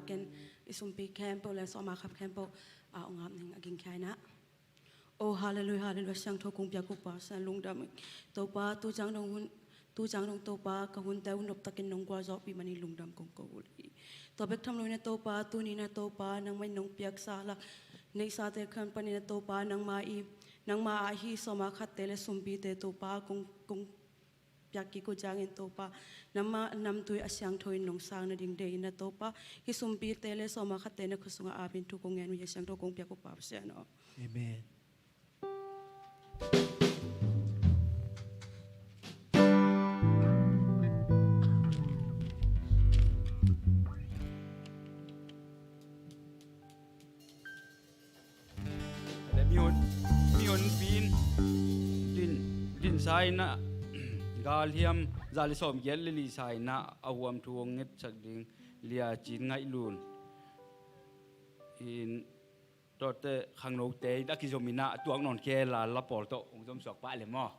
Ken i sumpi khempeuh le sawma khap khempeuh a ong ap ning a ging khia inah. Oh, hallelujah, hallelujah. Siangtho kong piak uh Pa Pasian lungdam ing. Topa, tu ciang dong hun, tu ciang dong Topa, ka hunte uh noptakin nong gualzawhpih manin lungdam kong ko uh hi. Tua bek tham lo inah Topa, tuni inah Topa, nangmah in nong piaksa lak neihsate khan panin inah Topa, nangmah i, nangmah a hi sawma khatte le sumpite Topa, kong, kong piak kik uh ciangin Topa, nangmah namtui a siangtho in nong sang nading deih inah Topa, hih sumpite le sawma khatte na khut sungah apin thu kong ngen uh hi a, siangtho kong piak uh Pa Pasian aw. Amen. Mihon, mihon pin din, din sa inah, galhiam za le sawmgiat le li sa inah a huam thu hong ngetsak ding Lia Cin Ngaih Lun in, tawte khangnote a kizom inah tuak nawn kei la, la pawl tawh hong zom suak pah le maw.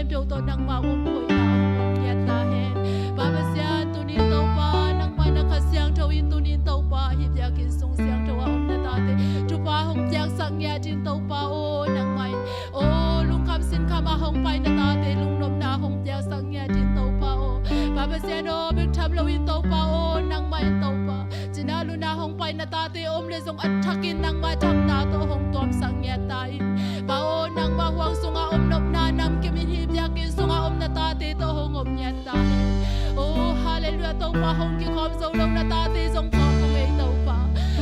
Siangtho tawh nangmah hong hoihna hong om ngiat ta hen. Pa Pasian, tuni in Topa, nangmah na Kha Siangtho in tuni in Topa, hih biakinn sung siangtho a om na tate thupha hong piaksak ngiat in Topa aw, nangmah in aw, lungkham sinkham a hong pai na tate lungnopna hong piaksak ngiat in Topa aw. Pa Pasian aw, bek tham lo in Topa aw, nangmah in Topa cina luna hong pai na tate om le zong a thakin nangmah dapna tawh hong tuamsak ngiat ta in. Pa aw, nangmah huang sunga om nopna namkim in hih biakinn sunga om na tate tawh hong om ngiat ta in. Oh, hallelujah, Topa hong kikhawm zo lo na tate zong khawm hong ei Topa.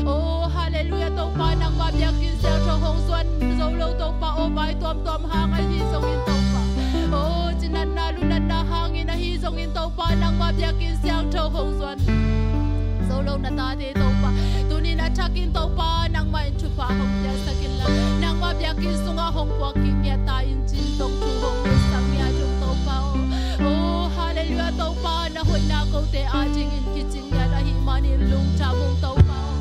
Oh, hallelujah, Topa nangmah biakinn siangtho hong zuan zo lo Topa aw, vai tuamtuam hang ahi zongin Topa. Oh, cinatna lunatna hangin ahi zongin Topa nangmah biakinn siangtho hong zuan zo lo na tate Topa, tuni in a thakin Topa nangmah in thupha hong piaksak inla, nangmah biakinn sungah hong puak kik ngiat ta in ci-in zong thu hong ngetsak ngiat ung Topa aw. Oh, hallelujah, Topa na hoihna kote adingin kicing ngiat ahih manin lungdam ung Topa aw.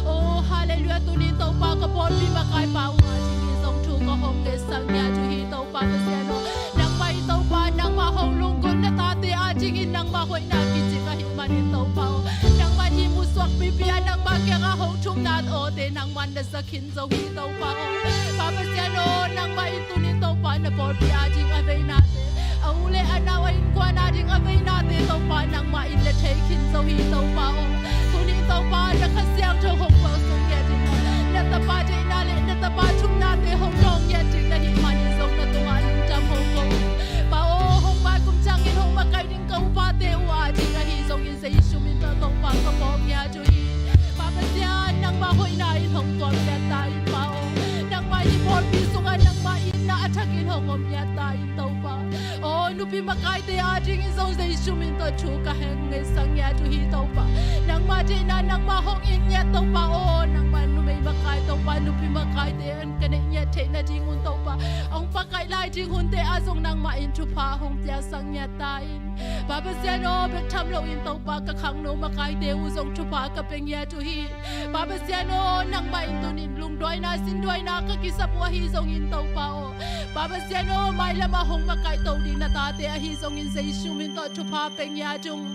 Oh, hallelujah, tuni in Topa ka pawlpi makaipa uh adingin zong thu ka hong ngetsak ngiat uh hi Topa Pasian aw. Nangmah in Topa, nangmah hong lunggulh na tate adingin nangmah hoihna kicing ahih manin Topa aw. Nangmah in hih musuak pipi a nangmah kiangah hong thumna awte nangmah na za khin zo hi Topa aw. Pa Pasian aw, nangmah in tuni in Topa na pawlpi ading a veinate, a u le a nau a innkuan ading a veinate Topa nangmah in na thei khin zo hi Topa aw. Tuni in Topa na Kha Siangtho hong puak sung ngiat in, na tapa deihna le na tapa thumnate hong dawng ngiat ding na hih manin zong na tungah lungdam hong ko. Pa aw, hong pai kum ciangin hong makaih ding ka upate uh ading ahi zongin Jesu min tawh Topa ka pawm ngiat uh hi. Pa Pasian, nangmah hoihna in hong tuam ngiat ta in Pa aw. Nangmah hih pawlpi sungah nangmah in na a thakin hong om ngiat ta in Topa. Aw, nupi makaite adingin zong Jesu min tawh thu ka hong ngetsak ngiat uh hi Topa. Nangmah deihna nangmah hong it ngiat Topa aw, nangmah numei makai Topa, nupi makaite an ka neih ngiat theih nadingun Topa, hong pakaih lai ding hunte ah zong nangmah in thupha hong piaksak ngiat ta in. Pa Pasian aw, bek tham loin Topa ka khangno makaite uh zong thupha ka pia ngiat uh hi. Pa Pasian aw, nangmah in tuni in lungduaina sinduaina ka kisap uh ahi zongin Topa aw, Pa Pasian aw, mailam ah hong makaih to ding na tate ahi zongin Jesu min tawh thupha pia ngiat ung.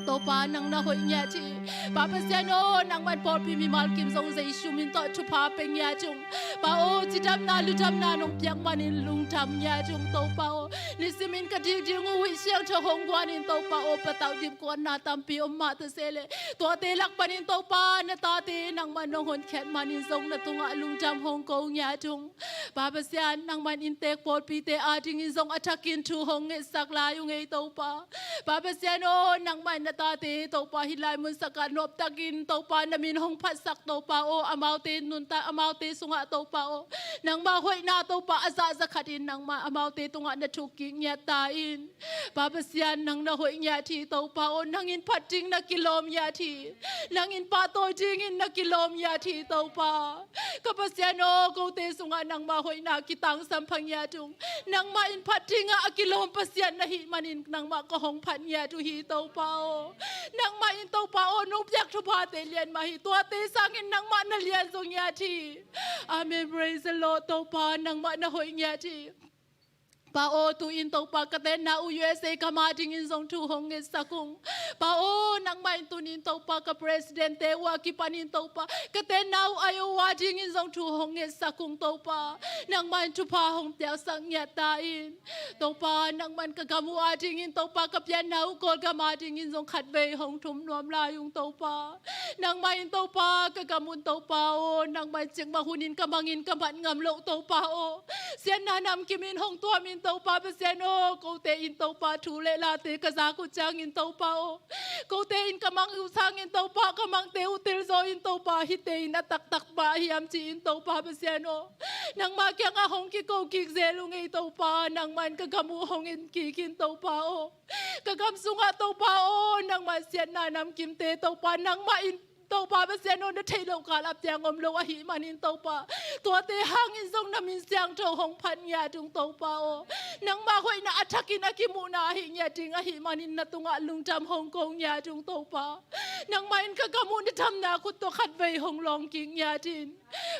Topa nang na hoih ngiat hi. Pa Pasian aw, nangmah in pawlpi mimal kim zong Jesu min tawh thupha pia ngiat ung. Pa aw, cidamna ludamna nong piak manin lungdam ngiat ung Topa aw. Nisimin ka dik ding uh huih siangtho hong guan in Topa aw, patauh dipkuatna tampi om mah ta se leh, tuate lak panin Topa na tate nangmah nong honkhiat manin zong na tungah lungdam hong ko ngiat ung. Pa Pasian, nangmah in inntek pawlpite adingin zong a thakin thu hong ngetsak lai ung ei Topa. Pa Pasian aw, nangmah in na tate Topa hih lai mun sakah nuamtakin Topa na min hong phatsak Topa aw, amaute nuntak amaute sungah Topa aw, nangmah hoihna Topa a zahzah khatin nangmah amaute tungah na thuk kik ngiat ta in. Pa Pasian, nang na hoih ngiat hi Topa aw, nang in phat ding na kilawm ngiat hi. Nang in pahtawi dingin na kilawm ngiat hi Topa. Ka Pasian aw, kote sungah nangmah hoihna kitangsam pha ngiat ung. Nangmah in phat dingah a kilawm Pasian na hih manin nangmah ka hong phat ngiat uh hi Topa aw. Nangmah in Topa aw, nong piak thuphate lian mah hi. Tuate sangin nangmah na lian zaw ngiat hi. Amen. Praise the Lord. Topa, nangmah na hoih ngiat hi. Pa aw, tu-in Topa ka tenna uh U S A gam adingin zong thu hong ngetsak ung. Pa aw, nangmah in tuni in Topa ka president-te uh a kipanin Topa ka tenna uh Iowa adingin zong thu hong ngetsak ung Topa. Nangmah in thupha hong piaksak ngiat ta in. Topa, nangmah in ka gam uh adingin Topa ka pianna uh Kawlgam adingin zong khatvei hong thum nuam lai ung Topa. Nangmah in Topa ka gam un Topa aw, nangmah in cikmah hunin ka mangin ka mat ngam loh Topa aw. Siatna namkimin hong tuamin Topa Pasian aw, kote in Topa thu le late ka zak uh ciangin Topa aw, kote in ka mang uh sangin Topa ka mangte uh telzaw in Topa hihte in a taktak mah hiam ci-in Topa Pasian aw, nangmah kiangah hong kiko kik zel ung ei Topa. Nangmah in ka gam uh hong en kik in Topa aw. Ka gam sungah Topa aw, nangmah siatna namkimte Topa, nangmah in Topa Pasian aw, na theih loh kal a piang om lo ahih manin Topa, tuate hangin zong na min siangtho hong phat ngiat ung Topa aw. Nangmah hoihna thakin a kimuhna ahi ngiat ding ahih manin na tungah lungdam hong ko ngiat ung Topa. Nangmah in ka gam uh na damna khut tawh khatvei hong lawng kik ngiat in.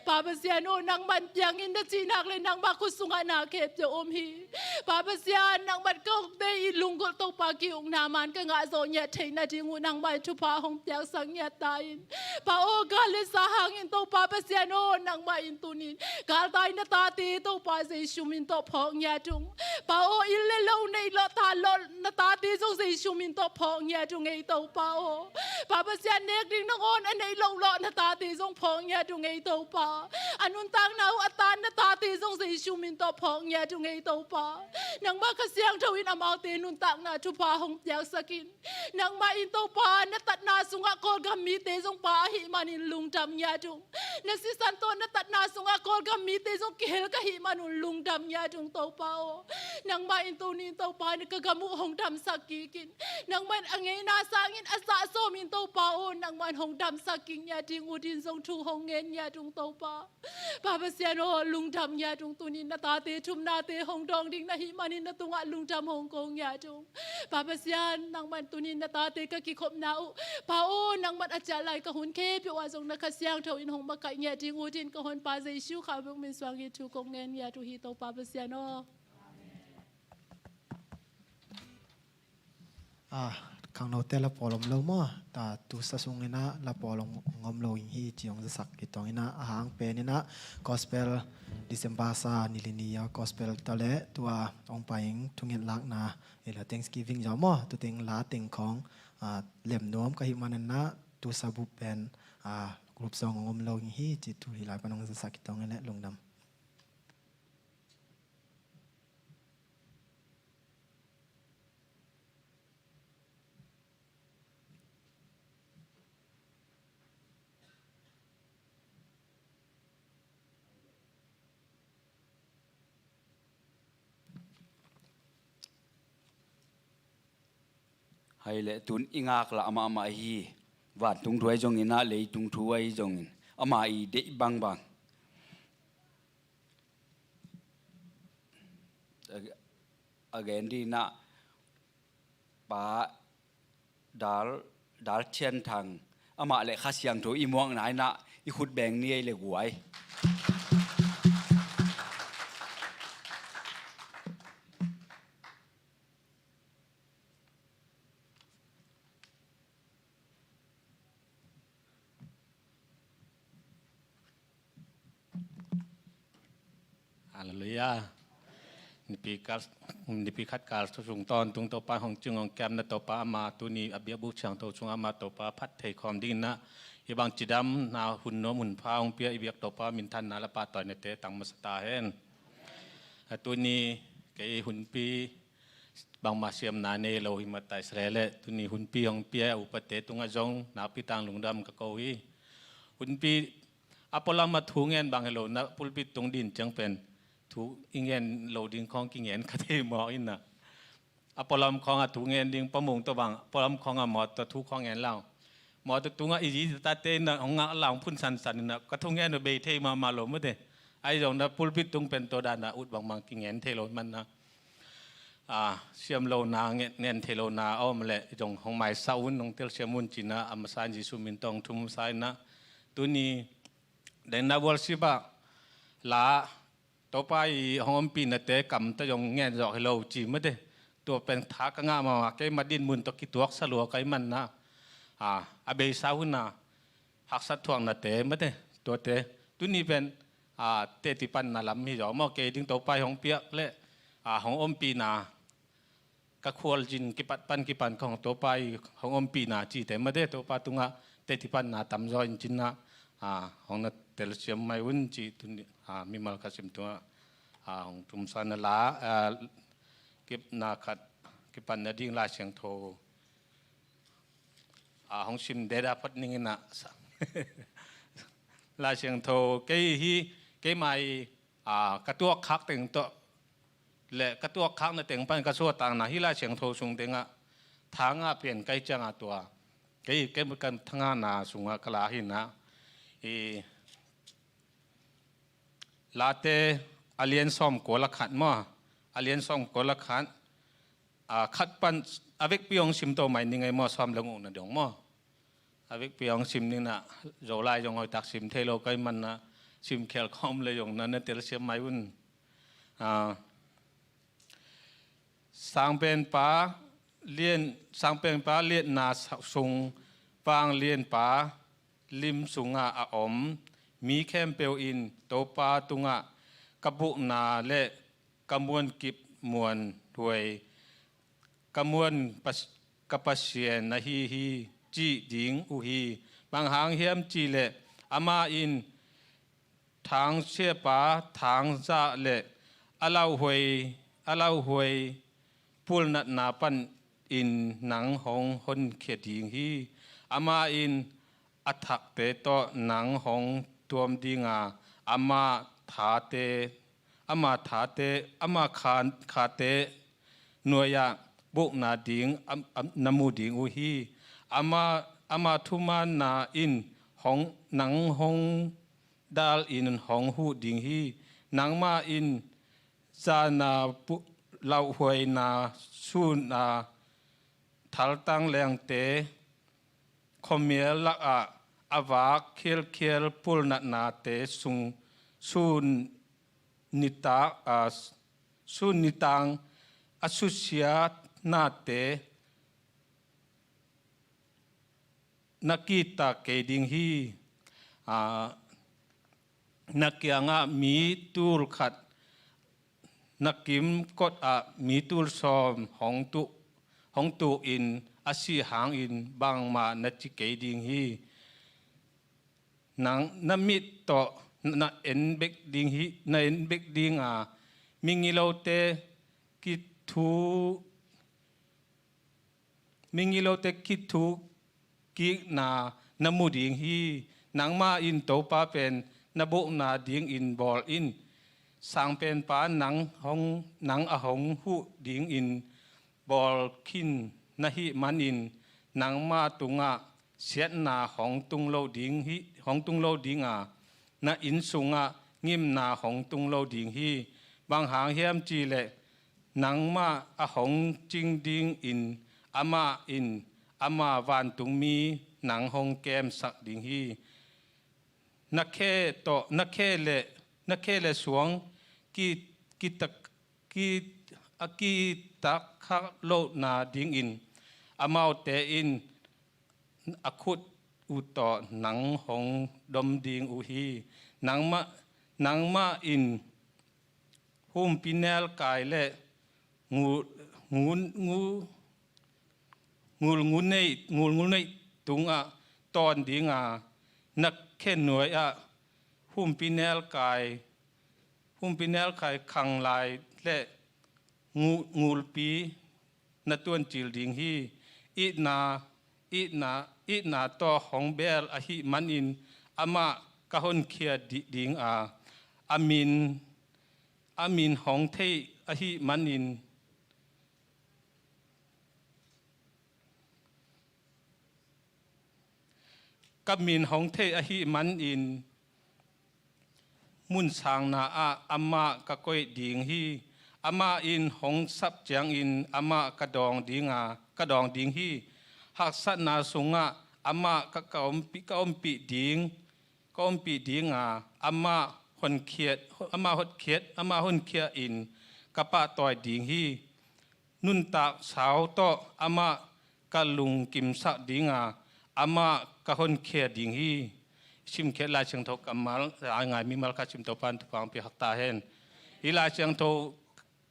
Pa Pasian aw, nangmah in piangin na cihnak le nangmah khut sungah na khempeuh om hi. Pa Pasian, nangmah in ka ukte i lunggulh Topa ki-ukna man ka ngah zawh ngiat theih nading uh nangmah in thupha hong piaksak ngiat ta in. Pa aw, gal le sa hangin Topa Pasian aw, nangmah in tunin galtai na tate Topa Jesu min tawh phawk ngiat ung. Pa aw, inn le lo neih lawh, ta lawh na tate zong Jesu min tawh phawk ngiat ung ei Topa aw. Pa Pasian, nek ding nangawn a neih loh lawh na tate zong phawk ngiat ung ei Topa. A nuntakna uh a taan na tate zong Jesu min tawh phawk ngiat ung ei Topa. Nangmah Kha Siangtho in amaute nuntakna thupha hong piaksak in. Nangmah in Topa na tatna sungah Kawlgam mite zong pa ahih manin lungdam ngiat ung. Na sisan tawh na tatna sungah Kawlgam mite zong kihel ka hih man un lungdam ngiat ung Topa aw. Nangmah in tunin Topa na ka gam uh hong damsak kik in. Nangmah in a ngeina sangin a zah sawmin Topa aw, nangmah in hong damsak kik ngiat ding uh din zong thu hong ngen ngiat ung Topa. Pa Pasian aw, lungdam ngiat ung, tunin na tate thumnate hong dawng ding na hih manin na tungah lungdam hong ko ngiat ung. Pa Pasian, nangmah in tunin na tate ka kikhopna uh, Pa aw, nangmah in a ciah lai ka hun khempeuh ah zong na Kha Siangtho in hong makaih ngiat ding uh din ka Honpa Jesu Khazih min suang hi thu kong ngen ngiat uh hi Topa Pasian aw. Ah, khangnote la pawl om lo maw? Ta, tu sa sung inah la pawl om, om lo ing hi ci hong zasak i tong inah, a hang pen inah gospel December sa ni li ni a gospel tawh le tua hong pai ing thunget lakna, ila Thanksgiving zaw maw? Tu teng la teng khawng, ah, lem nuam ka hih man inah tu sa bup pen, ah, group song hong om lo ing hi ci tu hi lai pan hong zasak i tong inah lungdam. Hai le tun i ngaklah mahmah hi. Vantung thu ahi zongin ah, leitung thu ahi zongin ama i deih bangbang. A, a gen dih inah Pa Dal, Dal Thian Thang, amah le Kha Siangtho i muakna inah i khut beng ni ei le guai. Halleluiah. Nipi kal, nipi khat kal sung tawntung Topa hong cing hong kiamna Topa ama tuni a biakbuk siangtho sungah ama Topa phat thei khawm ding inah, hih bang cidamna hun nuam hun pha hong pia i biak Topa minthanna le pahtawinate tang masa ta hen. A tuni kei hunpi bangmah siamna nei lo hi mah ta Israel le, tuni hunpi hong pia upate tungah zong nakpi tang lungdam ka ko hi. Hunpi a pualam a thu ngen bang hi lo inah pulpit tung din ciang pen thu i ngen lo ding khawng kingen ka thei mawk inah. A pualam khawng a thu ngen ding pamung tawh bang, pualam khawng a mawtaw thu khawng ngen lau. Mawtaw tungah i zi tate inah hong ngak lau phun sansan inah ka thu ngen uh bei thei mahmah lo mate. Ahi zong inah pulpit tung pen tua dan a ut bangbang kingen thei lo hi man inah. Ah, siam lo na, ngen, ngen thei lo na a om leh zong hong maisa un, hong telsiam un ci inah, a masa in Jesu min tawh hong thum masa inah. Tuni dena worship ah la Topa i hong ompihnate kam tawh zong ngen zawk hi lo ci mate. Tua pen tha ka ngah mahmah, keima dinmun tawh kituak sa lua ka hih man inah. Ah, a beisa hun a haksat thuaknate mate, tuate tuni pen, ah, tehtipanna lam hi zaw maw, kei ding Topa i hong piak le, ah, hong ompihna ka khualzin kipat pan kipan ka hong Topa i hong ompihna cite mate, Topa tungah tehtipanna tamzaw in ci inah, ah, hong na telsiam mai un ci tuni, ah, mimal ka sim tungah, ah, hong thumsa inah la, ah, kipna khat kipan nading Lai Siangtho ah, hong sim deda phot ning inah. Lai Siangtho kei hi, keima i, ah, ka tuak khak teng tawh le ka tuak khakna teng pan ka suahtakna hi Lai Siangtho sung tengah tha nga pian ka hih ciangah tua kei, kei ka tha ngana sungah ka la hi inah. I Late a lian sawmkua le khat maw? A lian sawmkua le khat, a, khat pan a vekpi hong sim to mai ning ei maw, sawm le gukna dong maw. A vekpi hong sim ning na, Zolai zong hoihtak sim thei lo ka hih man na, sim khial khawm le zong na, na telsiam mai un. A, Sangpenpa lian, Sangpenpa liatna sung vanglianpa lim sungah a om mi khempeuh in Topa tungah ka bukna le ka muankip muanhuai, ka muan pas-, ka Pasian na hi hi, cih ding uh hi. Bang hang hiam cih leh amah in thangsiapa thangzah le a lauhuai, a lauhuai pulnatna panin nang hong honkhia ding hi. Amah in a thakte tawh nang hong tuam ding a, ama thate, ama thate, ama kha-, khate nuai-ah bukna ding, am, am, na mu ding uh hi. Ama, ama thumaanna in hong, nang hong dal in hong huh ding hi. Nangmah in zana pu-, lauhuaina sun a thaltang lengte khuamial lakah a vak khialkhial pulnatnate sung sun nitak, a, sun nitang a susia nate na kitak kei ding hi. A, na kiangah mi tul khat, na kimkot ah mi tul sawm hong tuk, hong tuk in a sih hangin bangmah na ci kei ding hi. Nang na mit tawh na en bek ding hi, na en bek ding a, migilote kithu, migilote kithu kikna na mu ding hi. Nangmah in Topa pen na bukna dingin bawl in. Sangpenpa nang hong, nang a hong huh dingin bawl khin na hih manin nangmah tungah siatna hong tung lo ding hi, hong tung lo ding a, na inn sungah ngimna hong tung lo ding hi. Bang hang hiam cih leh nangmah a hong cing dingin amah in ama vantungmi nang hong kemsak ding hi. Na khe tawh, na khe le, na khe le suang ki, kitak, ki, a kitak khak lohna dingin amaute in a khut uh tawh nang hong dom ding uh hi. Nangmah, nangmah in humpinelkai le ngul, ngul, ngul, ngulngul neih, ngulngul neih tungah tawn ding a, na khenuai-ah humpinelkai, humpinelkai khanglai le ngu-, ngulpi na tuancil ding hi. Itna, itna, itna tawh hong beel ahih manin amah ka honkhia di-, ding a, a min, a min hong thei ahih manin, ka min hong thei ahih manin mun sangna ah amah ka koih ding hi. Amah in hong sap ciangin amah ka dawng ding a, ka dawng ding hi. Haksatna sungah amah ka, ka ompih, ka ompih ding, ka ompih ding a, amah honkhiat, amah hotkhiat, amah honkhia in ka pahtawi ding hi. Nuntak sau tawh amah ka lungkimsak ding a, amah ka honkhia ding hi. Simkhiat Lai Siangtho kammal a ngai mimal khat sim Topa'n thupha hong pia khak ta hen. Hih Lai Siangtho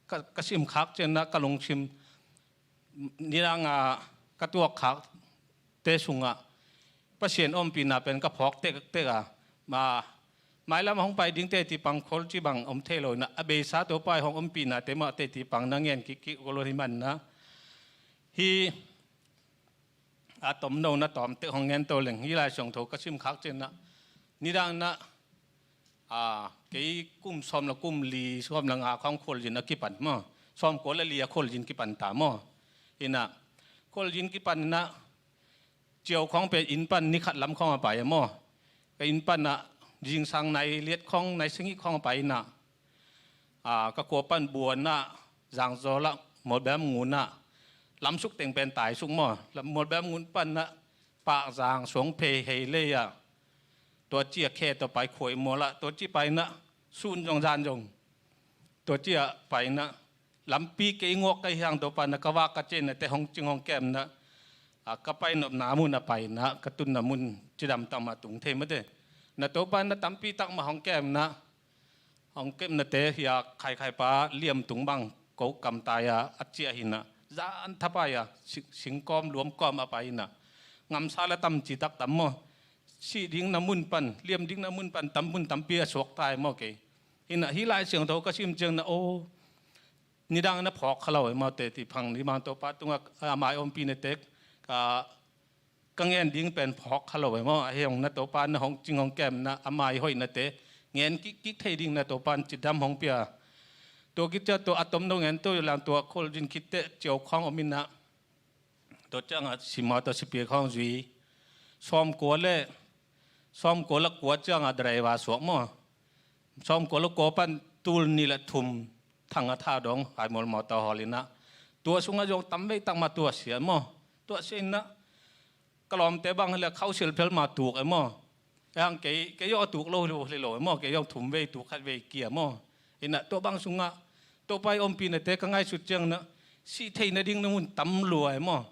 ka, ka simkhak ciangin ah ka lungsim nidang a ka tuakkhakte sungah Pasian ompihna pen ka phawk tektek a, ma, mailam hong pai ding teci pang khol ci bang om thei lo in ah, a beisa Topa i hong ompihna te mah teci pang na ngen kik kik ko lo hi man in ah. Hih a tomno na tawm tek hong ngen to leng, hih Lai Siangtho ka simkhak ciangin ah, nidang in ah, a, kei kum sawm le kum li, sawm le nga khawng khualzin a kipan maw. Sawmkua le li a khualzin kipan ta maw. In ah, khualzin kipan in ah, ciau khawng pen inn pan ni khat lam khawng a pai a maw. Ka inn pan ah, zingsang nai liat khawng, nai sagih khawng a pai in ah, a, ka khua pan Buan ah, Zangzawl ah, Mawlbem ngun ah, lamsuk teng pen taisuk maw. Mualbem ngun panna Pakzang suang phei hei lei ah tua ci a khe tua pai khuai mual ah tua ci paina sun zong zan zong tua ci a paina lampi kei ngawk ka hiang tua pana ka vak ka cianna te hong cing hong kemna a ka pai nopna mun a paina ka tunna mun cidam takmah tung thei mate. Na tua pana tampi takmah hong kemna hong kemnate hia khaikhai pa liam tung bang ko kamtai a a ciah hina zan thapai a singkawm luamkawm a pai hina ngamsa la tam citak tam maw. Sih ding na mun pan liam ding na mun pan tam mun tampi a suaktai maw kei hina hi Lai Siangtho ka sim ciang na o nidang na phawk kha lo e maw te ti phang ni mang to pa tunga a mai ompi na tek ka ka ngen ding pen phawk kha lo e maw a hiong na to pa na hong cing hong kemna a mai hoihnate ngen kik kik thei ding na to pan cidam hong pia. Tua kicia tua a tom no ngen to lang tua khol din khitte ciau khawng om ina tua cianga sima tua sipia khawng zui sawmkua le sawmkua le kua cianga driver suak maw. Sawmkua le kua pan tul ni le thum thang a tha dong hai mual maw tau hawl ina tua sunga zong tam vei takma tua sia maw. Tua sia ina ka lawmte bang le khausial phel ma tuk e maw. Ang kei kei zong a tuk lo hi lo hi lo e maw kei zong thum vei tuk khat vei kia maw. Ina tua bang sunga tua pai ompi nate ka ngaisut ciang na sih theina ding na mun tam lua e maw.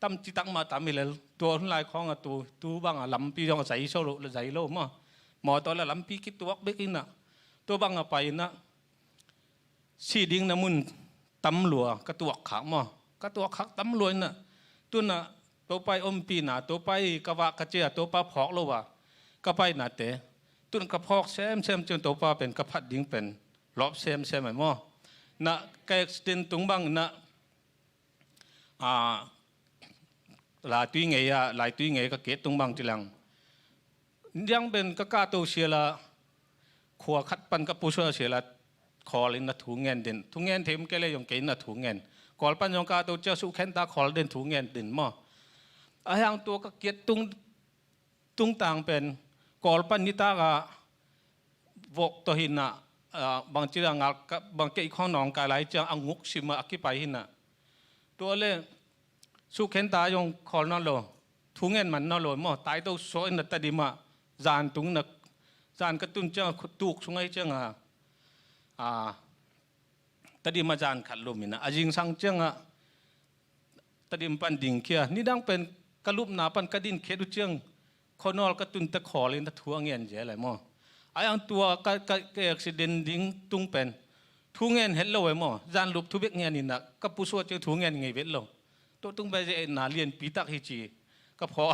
Tam citak ma tam hi lel tua hun lai khawng a tu tu bang a lampi zong a zai so lo zai lo maw. Mawtaw le lampi kituak bek ina tua bang a pai ina sih ding na mun tam lua ka tuak khak maw. Ka tuak khak tam lua ina tuna topai ompina topai ka vak ka cia topa phawk lo a ka painate tun ka phawk semsem ciang topa pen ka phat ding pen lawp semsem ai maw. Na ka accident tung bang na a laitui ngei a laitui ngei ka ket tung bang tilang. Niang ben ka kahto siala khua khat pan ka pusuah siala khawl in na thu ngen den thu ngen theim kei le zong kei na thu ngen. Khawl pan zong kahto cia suh khen ta khawl den thu ngen den maw. A hiang tua ka kiat tung tungtang pen khawl pan nitak a vok tawh hinah bangci a ngal bang keih khawng nawng kai lai ciang a nguk sim a kipai hinah. Tua le suh khen ta zong khawl nawn lo. Thu ngen man nawn lo maw. Taito suak in na tadim ah zan tung na zan ka tun ciang a tuk sung ahi ciang a tadim a zan khat lum in a zingsang ciang a tadim pan dingkhia nidang pen ka lupna pan ka din khet uh ciang khaw nawl ka tun ta khawl in a thu a ngen zel ai maw. Ai ang tua ka accident ding tung pen thu ngen het lo ai maw. Zan lup thu bek ngen in a ka pusuah ciang thu ngen ngei vet lo. Tua tung pen zeh na lianpi tak hi ci ka phaw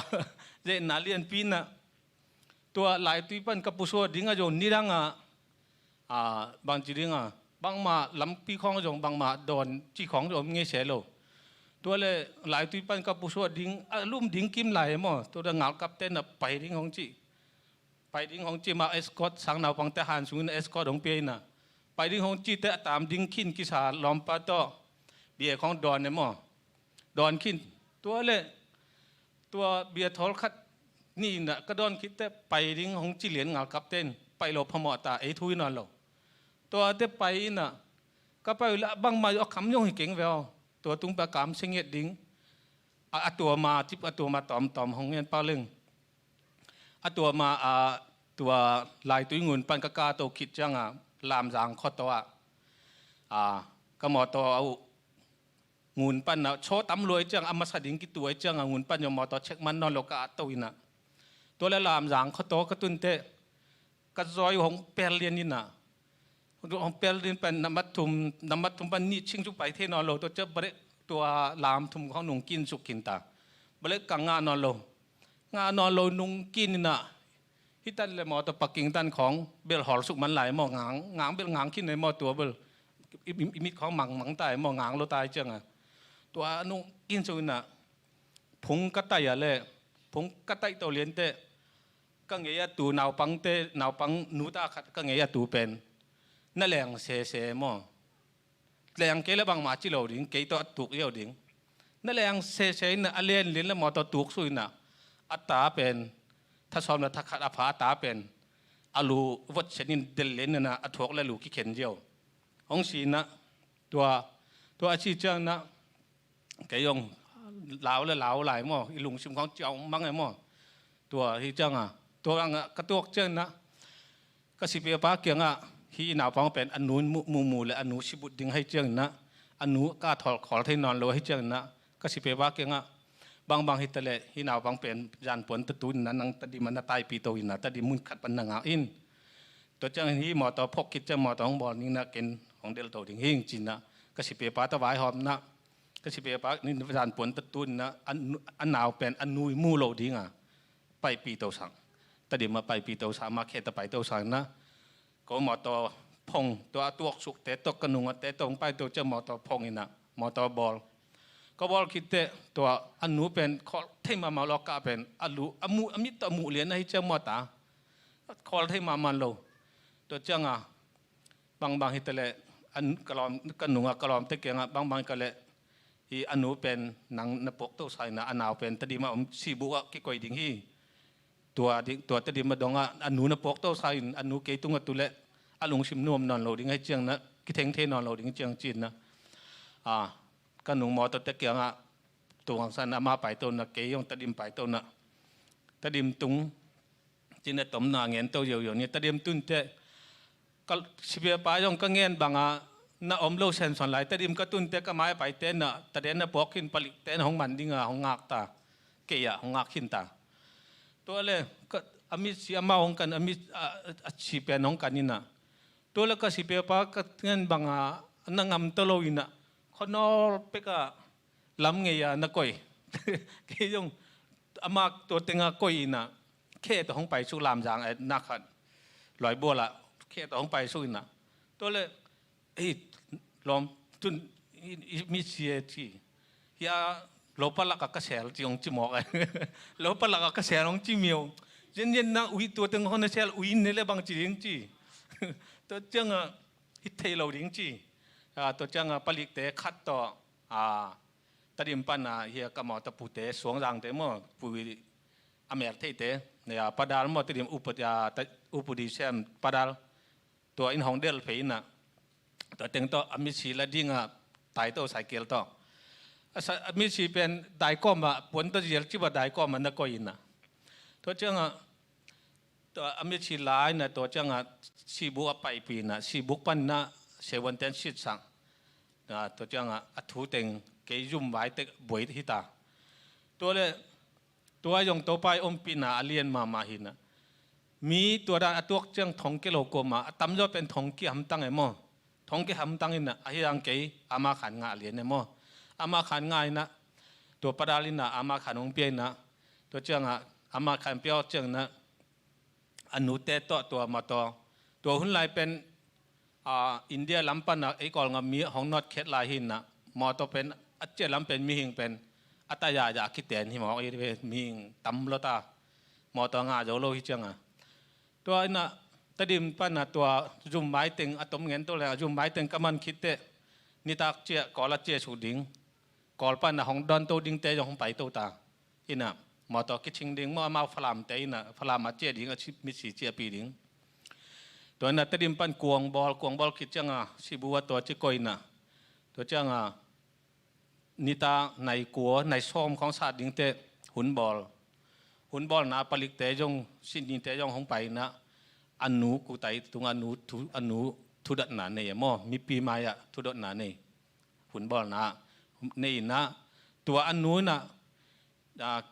zeh na lianpi na tua laitui pan ka pusuah ding a zong nidang a bangci ding a bangmah lampi khawng zong bangmah dawn ci khawng zong om ngei se lo. Tua le laitui pan ka pusuah ding a lum ding kim lai maw. Tua da ngalkapte na pai ding hong ci pai ding hong ci mah escort sang naupangte han sungin escort hong pia ina pai ding hong ci te a tam ding khin kisa lawmpa tawh bia khawng dawn e maw. Dawn khin tua le tua bia thawl khat ni na ka dawn khitte pai ding hong ci lian ngalkapte in pai lo phamawh ta ei thu hi nawn lo. Tua te pai ina ka pai uh le bangmah a kham zong hi keng ve aw. Tua tung pai a kam se nget ding a tua ma cip a tua ma tawmtawm hong ngen pak leng. A tua ma a tua laitui ngun pan ka kahto khit ciang a Lamzang khuataw ah ka mawtaw a uh ngun pan a chaw tam luai ciang a masa ding kituai ciang a ngun pan zong mawtaw chek man nawn lo ka atto ina. Tua le Lamzang khuataw ka tunte ka zawi hong pel lian ina hong pel lian pan nambat thum nambat thum pan nih ching cu pai thei nawn lo. Tua ciang brek tua lam thum khawng nung kin suk khin ta. Brek ka ngah nawn lo. Ngah nawn lo nung kin ina hitan le maw tua paking tan khawng bel hawl suk man lai maw ngang ngang bel ngang khin ai maw tua bel i mit khawng mang mang tai maw ngang lo tai ciang a tua nung kin suk ina phung ka tai a le phung ka tai to liante ka ngei a tu naupangte naupang nuta khat ka ngei a tu pen na leng sese maw. Leng kei le bangmah ci lo ding kei tawh a tuk ziau ding. Na leng sese ina a len lian le maw tawh tuk su ina a ta pen thasawm le thakhat a pha a ta pen a lu vot sen in del lian ina a thuak le lu kikhen ziau. Hong si ina tua tua a ci ciang ina kei zong lau le lau lai maw, i lungsim khawng ciau mang e maw. Tua hi ciangah, tua angah ka tuak ciangin ah, ka sipiapa kiangah, hih naupang pen a nu muhmuh le a nu sibut ding hi ciangin ah, a nu ka thawl khawl thei nawn lo hi ciangin ah, ka sipiapa kiangah, bangbang hi taleh hih naupang pen zanpuan tatun in ah, nang Tedim ah na taipi to in ah, Tedim mun khat pan na ngak in. Tua ciangin hih mawtaw phawk khit ciang mawtaw hong bawl ning in ah, ken hong delto ding hing ci in ah, ka sipiapa tawh vaihawm in ah, ka sipiapa nin zanpuan tatun in ah, a nu, a nau pen a nu muh loh ding a paipi to sang. Tedim ah paipi to sang, amah khe ta pai to sang in ah, ko mawtaw phong, tua a tuaksukte tawh, ka nungate tawh hong pai to ciang mawtaw phong in ah, mawtaw bawl. Ka bawl khit teh tua a nu pen khawl thei mahmah lo, a kah pen a lu, a muh, a mit tawh a muh lian ahi ciang maw ta, khawl thei mahmah lo. Tua ciangah, bangbang hi taleh, an, ka lawm, ka nungah ka lawmte kiangah, bangbang hi taleh, hih a nu pen nang na puak to sa in ah, a nau pen Tedim ah om, Sibu ah kikoih ding hi. Tua ding, tua Tedim ah dongah a nu na puak to sa in, a nu kei tungah tu leh a lungsim nuam nawn lo ding hi ciang in ah, kitheng thei nawn lo ding ciang ci in ah, a, ka nung mawtawte kiangah, tung hang san amah pai to in ah, kei zong Tedim pai to in ah, Tedim tung ci in ah, tomna ngen to ziauziau ni. Tedim tun teh, ka sipiapa zong ka ngen bangah na om lo senson lai. Tedim ka tun teh ka mai a paite in ah, taden na puak khin, palikte in ah hong man ding a hong ngak ta. Kei ah hong ngak khin ta. Tua leh ka, a mitsi amau hong kan, a mit, a, a si pen hong kan in ah, tua leh ka sipiapa ka ngen bangah na ngam ta lo in ah, khuanawl pek ah lam ngei a na koih. Kei zong amah tua tengah koih in ah, khe tawh hong pai suk, Lamzang, eh, na khat, Luaibual ah khe tawh hong pai suk in ah. Tua leh, "Ei, lawm, tun i, i mitsi e," ci. "Hia, lopa lakah ka sel," ci hong ci mawk e. "Lopa lakah ka sel," hong ci miau. "Zenzen na ui, tua teng hong na sel ui in ne leh bang ci ding," ci. Tua ciangah, "Hi thei lo ding," ci. A, tua ciangah palikte khat tawh, a, Tedim pan a, hia ka mawtaw pute, Suangzangte maw, Pu, a mel theite, ne a, Pa Dal maw, Tedim upa, a, ta, upadi sem Pa Dal. Tua in hong del phei in ah, tua teng tawh a mitsi la ding a, tai to, cycle tawh. A sa, a mitsi pen daikawm ah, puan tawh zial cip ah daikawm ah na koih in ah. Tua ciangah, tua a mitsi la in ah, tua ciangah Sibuk ah paipih in ah, Sibuk pan in ah, Seven Ten sit sang. Ah, tua ciangah a thu teng kei zum vai tek buai hi ta. Tua leh, tua zong Topa i ompihna a lian mahmah hi in ah. Mi tua dan a tuak ciang thong kia lo kuamah, a tamzaw pen thong kia hamtang e maw. Thong kia hamtang in ah, ahi zong kei, Ama Khan ngah lian e maw. Ama Khan ngah in ah, tua Pa Dal in ah, Ama Khan hong pia in ah, tua ciangah, Ama Khan pia awk ciang in ah, a nute tawh tua mawtaw. Tua hun lai pen, a, India lam pan a ei Kawlgam mi hong nawt khet lai hi in ah, mawtaw pen a ciah lam pen mihing pen a ta zahzah a kiten hi mawk hi ve, mihing tam lua ta. Mawtaw ngah zo lo hi ciangah. Tua in ah Tedim pan a tua zum vai teng a tom ngen to leh, a zum vai teng ka man khit teh, nitak ciah Kawl ah ciah suk ding. Kawl pan a hong dawnto dingte zong hong paito ta. In ah, mawtaw kicing ding maw, amau Falamte in ah, Falam ah ciah ding, a si, mitsi ciahpih ding. Tua in ah Tedim pan kuang bawl, kuang bawl khit ciangah, Sibu ah tua ci koih in ah. Tua ciangah, nitak nai kua, nai sawm khawng sat ding teh, hun bawl. Hun bawlna palikte zong, Sydneyte zong hong pai in ah, a nu kutai tungah a nu thu, a nu thudotna nei e maw, mipi mai-ah thudotna nei. Hun bawlna nei in ah, tua a nu in ah, a,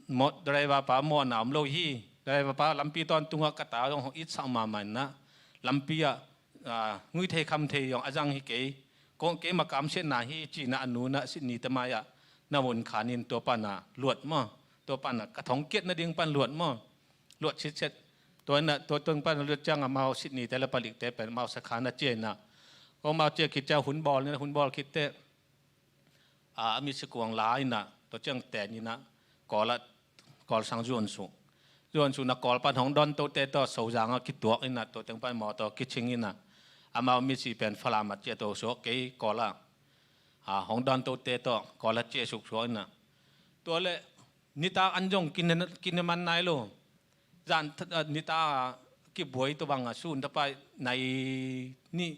maw, driver pa mawhna om lo hi. Driver pa lampi tawntungah ka ta zong hong itsak mahmah in ah, lampi ah, a, ngui thei kham thei zong a zang hi kei. Kong kei makamsiatna hi ci in ah a nu in ah Sydneyte mai-ah na vun khan in tua pan ah luat maw. Tua pan ah ka thongkiat nading pan luat maw. Luat sitset. Tua in ah, tua tung pan luat ciang amau Sydneyte le palikte pen amau sakhan a ciah in ah. Kong amau ciah khit ciang hun bawl in ah, hun bawl khit teh, a, a mitsi kuang la in ah, tua ciang ten in ah, Kawl ah, Kawl sang zuan suk. Zuan suk in ah Kawl pan hong dawntote tawh Sozang ah kituak in ah, tua teng pan mawtaw kicing in ah, amau mitsi pen Falam ah ciah to suak, kei Kawl ah, a, hong dawntote tawh Kawl ah ciah suk suak in ah. Tua leh, nitak an zong kine, kine man nai lo. Zan, a, nitak a kibuai tua bang a sun tapai nai nih,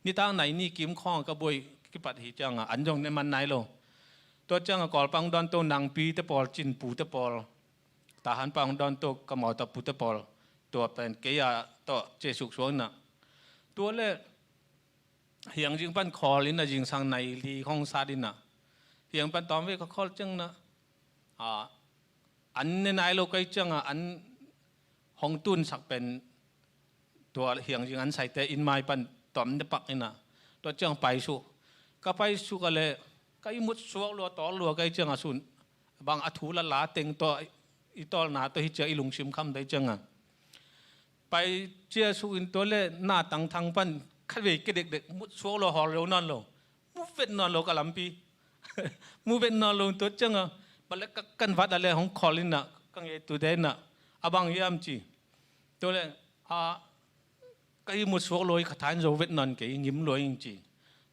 nitak nai nih kim khawng a ka buai kipat hi ciangah an zong ne man nai lo. Tua ciangah Kawlpang dawnto nangpi te pawl, Cin pu te pawl, Tahan pang dawnto ka mawtaw pu te pawl, tua pen kei a tawh ciahsuk suak inah. Tua le hiangzing pan khawl inah zingsang nai li hong sat inah. Hiang pan tawmvei ka khawl ciang inah, a, an ne nai lo kei ciangah an hong tunsak pen tua hiangzing an saite inn mai pan tawm ne pak inah. Tua ciang paisuk. Ka paisuk a le ka ihmut suak lua, tawl lua kei ciangah sun. Bang a thu lala teng tawh i tawlna tawh hi ciang i lungsim kham dai ciangah. Pai ciahsuk in tua le na tangthang pan khatvei ke dekdek mut suak lua, hawl lo nawn lo. Mu vet nawn lo ka lampi. Mu vet nawn lo tua ciangah. Bale ka kan vat a le hong khawl inah ka ngei tu de inah. A bang hiam ci. Tua le a ka ihmut suak lua hi, ka thain zo vet nawn kei, ngim lua ing ci.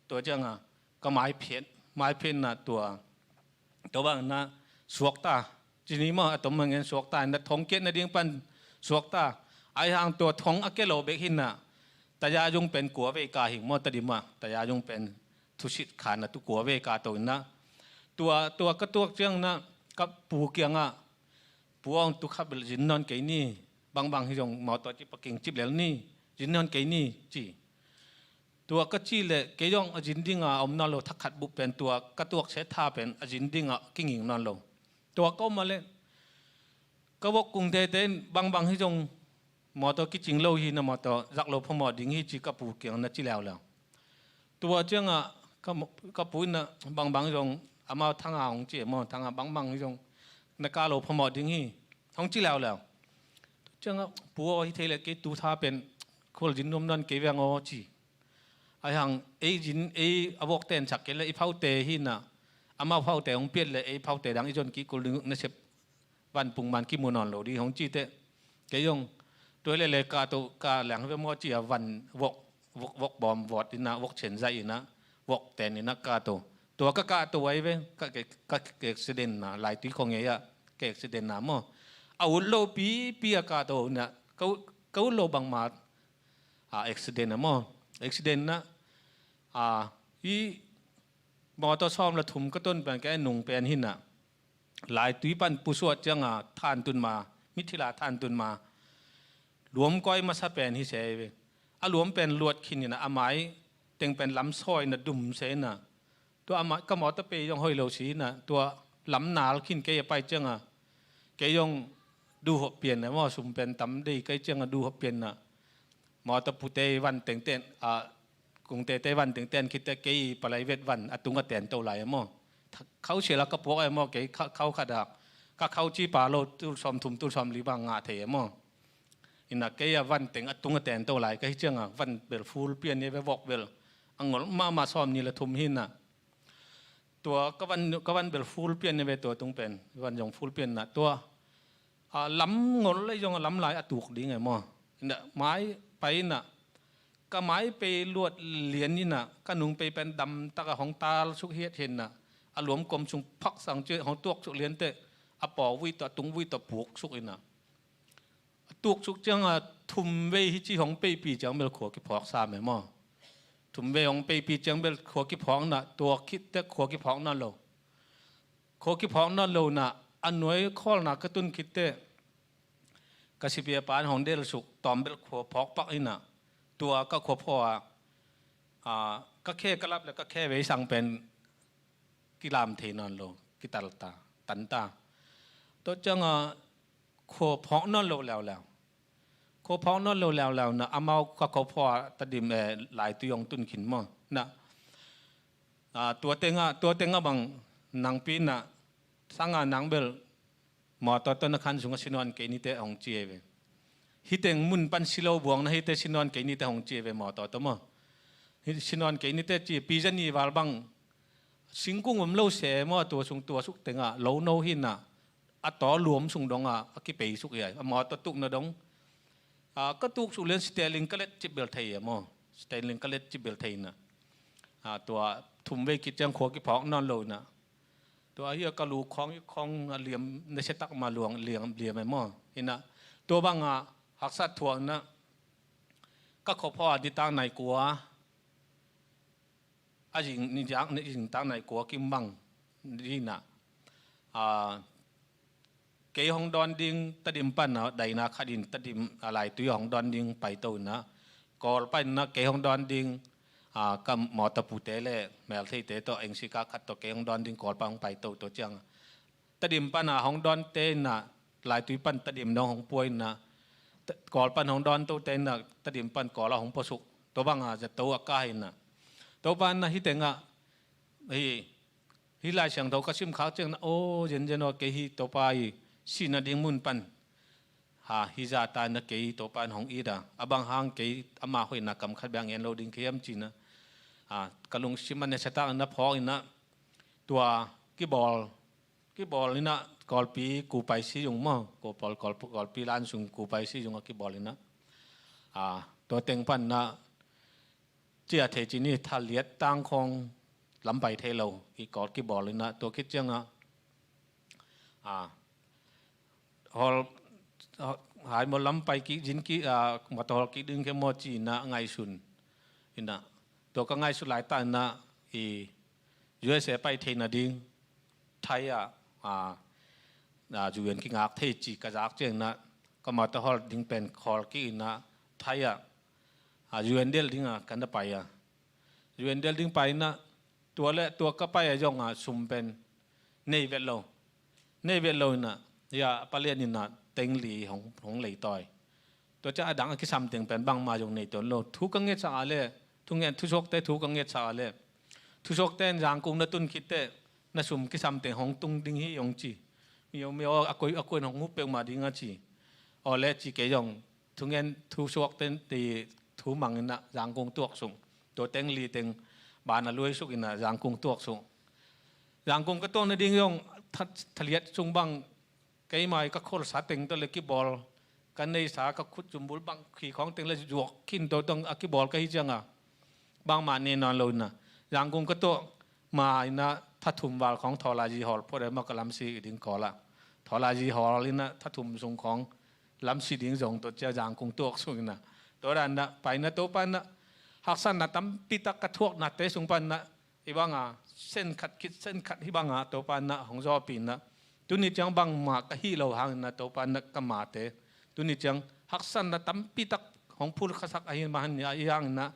Tua ciangah ka mai phiat, mai phiat inah tua. Tua bang inah suakta. Cini maw a tom mangen suakta inah thong kiat nading pan suakta. Aihang tua thong a kia lo bek hi inah. Taya zung pen kua vei ka hing maw, Tedim ah. Taya zung pen thusit khan a tu kua vei ka to inah. Tua, tua ka tuak ciang inah ka pu kiangah, pu aw, tu kha bel zin nawn kei ni. Bangbang hi zong mawtaw ci paking cip lel ni. Zin nawn kei ni ci. Tua ka cih leh kei zong a zin dinga om nawn lo, thakhat bup pen tua ka tuak se tha pen a zin dinga kinging nawn lo. Tua ka om a leh ka vok kung tete in bangbang hi zong mawtaw kicing lo hi na, mawtaw zak lo phamawh ding hi ci ka pu kiang na ci leuleu. Tua ciangah ka, ka pu in na bangbang hi zong amau thanga hong ci e maw, thanga bangbang hi zong na ka lo phamawh ding hi hong ci leuleu. Tua ciangah pu aw, hi thei leh kei tu tha pen khual zin nuam nawn kei veng aw ci. Aihang ei zin ei a vok tensak kei le i phaute hi na, amau phaute hong piat le ei phaute dang i zon kik kul ding uh, nasep van pung man kimu nawn lo ding hong ci teh. Kei zong tua hi le le ka to ka leng ve maw ci a van vok, vok, vok bawm vawt ina, vok chenzaih ina, vok ten ina ka to. Tua ka ka to ai ve, ka, ka, ka, ka accident na, laitui khong ei ah ka accident na maw. A ut lo pipi a ka to na, ka ut, ka ut lo bangma a accident a maw. Accident na, a, i mawtaw sawm le thum ka ton pen ka en nung pen hi na. Laitui pan pusuat cianga than tun ma, mithila than tun ma. Luam koi masa pen hi se ve. A luam pen luat khin ina, a mai teng pen lam sawi na dum se na. Tua a mai ka mawtaw pei zong hoi lo si na. Tua lam nal khin kei a pai cianga. Kei zong duhop pian na maw, sum pen tam dei kei cianga duhop pian na. Mawtaw pute van tengten, a, kungtete van tengten khitte kei palai vet van a tung a ten to lai a maw. Khau siala ka puak a maw, kei kha-, khau khat a. Ka khau ci pa lo, tul sawm thum, tul sawm li bang ngah thei a maw. Ina kei a van teng a tung a ten to lai ka hi cianga van bel full pian ni ve, vok bel a ngol mahmah sawm ni le thum hi na. Tua ka van, ka van bel full pian ni ve tua tung pen, van zong full pian na tua. A, lam ngol lei zong a lam lai a tuk ding e maw. Ina mai pai ina, ka mai pei luat lian ina, ka nung pei pen dam taka hong tal suk hiat hian na. A luam kom sung phak sang ci hong tuak suk lian teh, a paw vui tawh, a tung vui tawh puk suk ina. A tuk suk cianga thum vei hi ci hong peipi ciang bel khua kiphawk sam e maw. Thum vei hong peipi ciang bel khua kiphawk na, tua khitte khua kiphawk na lo. Khua kiphawk na lo na, a nuai khawlna ka tun khitte ka sipia pan hong del suk, tawm bel khua phawk pak ina, tua ka khua phaw a, a, ka khe ka lap le ka khe vei sang pen kilam thei nawn lo, kital ta, tan ta. Tua cianga khua phawk nawn lo leuleu. Khua phawk nawn lo leuleu na, amau ka khua phaw a Tedim, eh, laitui hong tun khin maw. Na, a, tua tenga, tua tenga bang nangpi na, sanga nang bel mawtaw tawh na khan sunga si nawn kei nite hong ci e ve. Hi teng mun pan si lo buang na hite si nawn kei nite hong ci e ve mawtaw tawh maw. Hi si nawn kei nite ci, pi za ni val bang singkung om lo se maw, tua sung tua suk tenga lo no hi na, a taw luam sung donga a kipei suk hi ai, a mawtaw tukna dong. A, ka tuk suk lian siteling ka let cip bel thei a maw. Siteling ka let cip bel thei na. A, tua thum vei khit ciang khua kiphawk nawn lo na. Tua hi a ka lu khawng i khawng a liam, na se tak ma luang liam, liam e maw. Ina, tua banga haksat thuak na, ka khua phaw a nitak nai kua, a zing, nitak, ni zing tak nai kua kim bang. ding in ah, a, kei hong dawn ding Tedim pan ah daina khat in Tedim, a, Laitui hong dawn ding paito in ah, Kawl pan in ah kei hong dawn ding, a, ka mawtaw pute le meltheite tawh, engsikha khat tawh kei hong dawn ding Kawl pan hong paito. Tua ciang Tedim pan ah hong dawnte in ah Laitui pan Tedim dong hong pua in ah, Te-, Kawl pan hong dawntote in ah Tedim pan Kawl ah hong puasuk. Tua bang ah zato a kai in ah, Topa in ah hih teng ah, hih, hih Lai Siangtho ka sim khak ciang in ah, aw, zenzen aw, kei hih Topa i sihna ding mun pan, ha, hih zah ta in ah kei Topa in hong it a, a bang hang kei ama hoihna kam khat bek ngen lo ding ka hiam ci in ah, a, ka lungsim ah nasia takin na phawk in ah, tua kibawl, kibawl in ah Kawlpi kupai si zung maw, kupawl, Kawl, Kawlpi lan sung kupai si zung ah kibawl in ah, a, tua teng pan in ah, cia thei ci ni, Thaliat Tangkhawng lam pai thei lo, i Kawl kibawl in ah, tua khit ciang ah, a, hawl, hawl, hai maw, lam pai kik zin kik, a, mawtaw hawl kik ding khe maw ci in ah ngaihsun in ah, tua ka ngaihsut laitak in ah, i U S A pai theihna ding Thai ah, a, a, U N kingak thei ci ka zak ciang in ah, ka mawtaw hawl ding pen hawl kik in ah Thai ah, a, U N delh ding ah ka na pai a, U N delh ding pai in ah, tua le tua ka pai a zong ah sum pen nei vet lo, nei vet lo in ah, hia, a palian in ah teng li hong, hong leitawi. Tua ciang a dang a kisam teng pen bangmah zong nei tuan lo. Thu ka ngetsak a le, thungen, thusuakte thu ka ngetsak a le, thusuakte in Zangkung na tun khit teh na sum kisam teng hong tung ding hi hong ci. Mio, mio, a koi, a koi in hong huh peuhmah ding a ci. Aw le ci, kei zong thungen, thusuakte in ti thu mang in ah Zangkung tuak suk. Tua teng li teng ban a luai suk in ah Zangkung tuak suk. Zangkung ka tuakna ding zong Tha-, Thaliat sung bang, keimah i ka kholsa teng tawh le kibawl, ka neisa, ka khut zumbul bang, khi khawng teng le zuak khin, tua tawh a kibawl ka hi ciang ah, bangmah nei nawn lo in ah, Zangkung ka tuak ma in ah, tha thum val khawng Thawlazi hawl phot e maw, ka lamsik ding Kawl ah. Thawlazi hawl in ah tha thum sung khawng lamsik ding zong, tua ciang Zangkung tuak suk in ah, tua dan in ah pai in ah, Topa in ah haksatna tampi tak ka thuaknate sung pan in ah, hih bang a, sen khat khit sen khat hih bang a Topa in ah hong zawhpih in ah, tuni ciang bangmah ka hih loh hang in ah Topa in ah ka mate, tuni ciang haksatna tampi tak hong phulkhiasak ahih man in ah, hih hang in ah,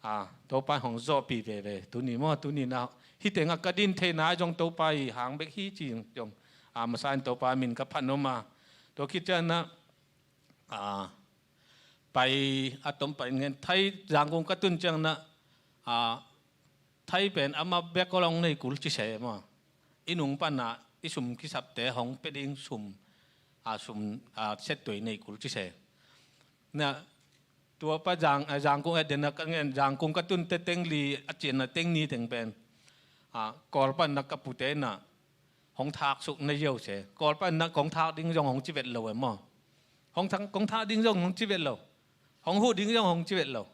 a, Topa in hong zawhpih veve. Tuni maw, tuni in ah hih teng ah ka din theihna zong Topa i hang bek hi ci zong, a, masa in Topa min ka phat nuam a. Tua khit ciang in ah, a, pai a tom pai ngen, Thai, Zangkung ka tun ciang in ah, a, Thai pen amau bek kawlong nei kul ci se maw. I nung pan ah i sum kisapte hong pia ding sum, a, sum, a, set tuai nei kul ci se. Na, tua pa Zang, a, Zangkung et den ah ka ngen, Zangkung ka tun teh teng li a cian ah teng ni teng pen, a, Kawl pan ah ka pute in ah hong thak suk na ziau se. Kawl pan ah hong thak ding zong hong ci vet lo e maw. Hong thak, hong thak ding zong hong ci vet lo. Hong huh ding zong hong ci vet lo.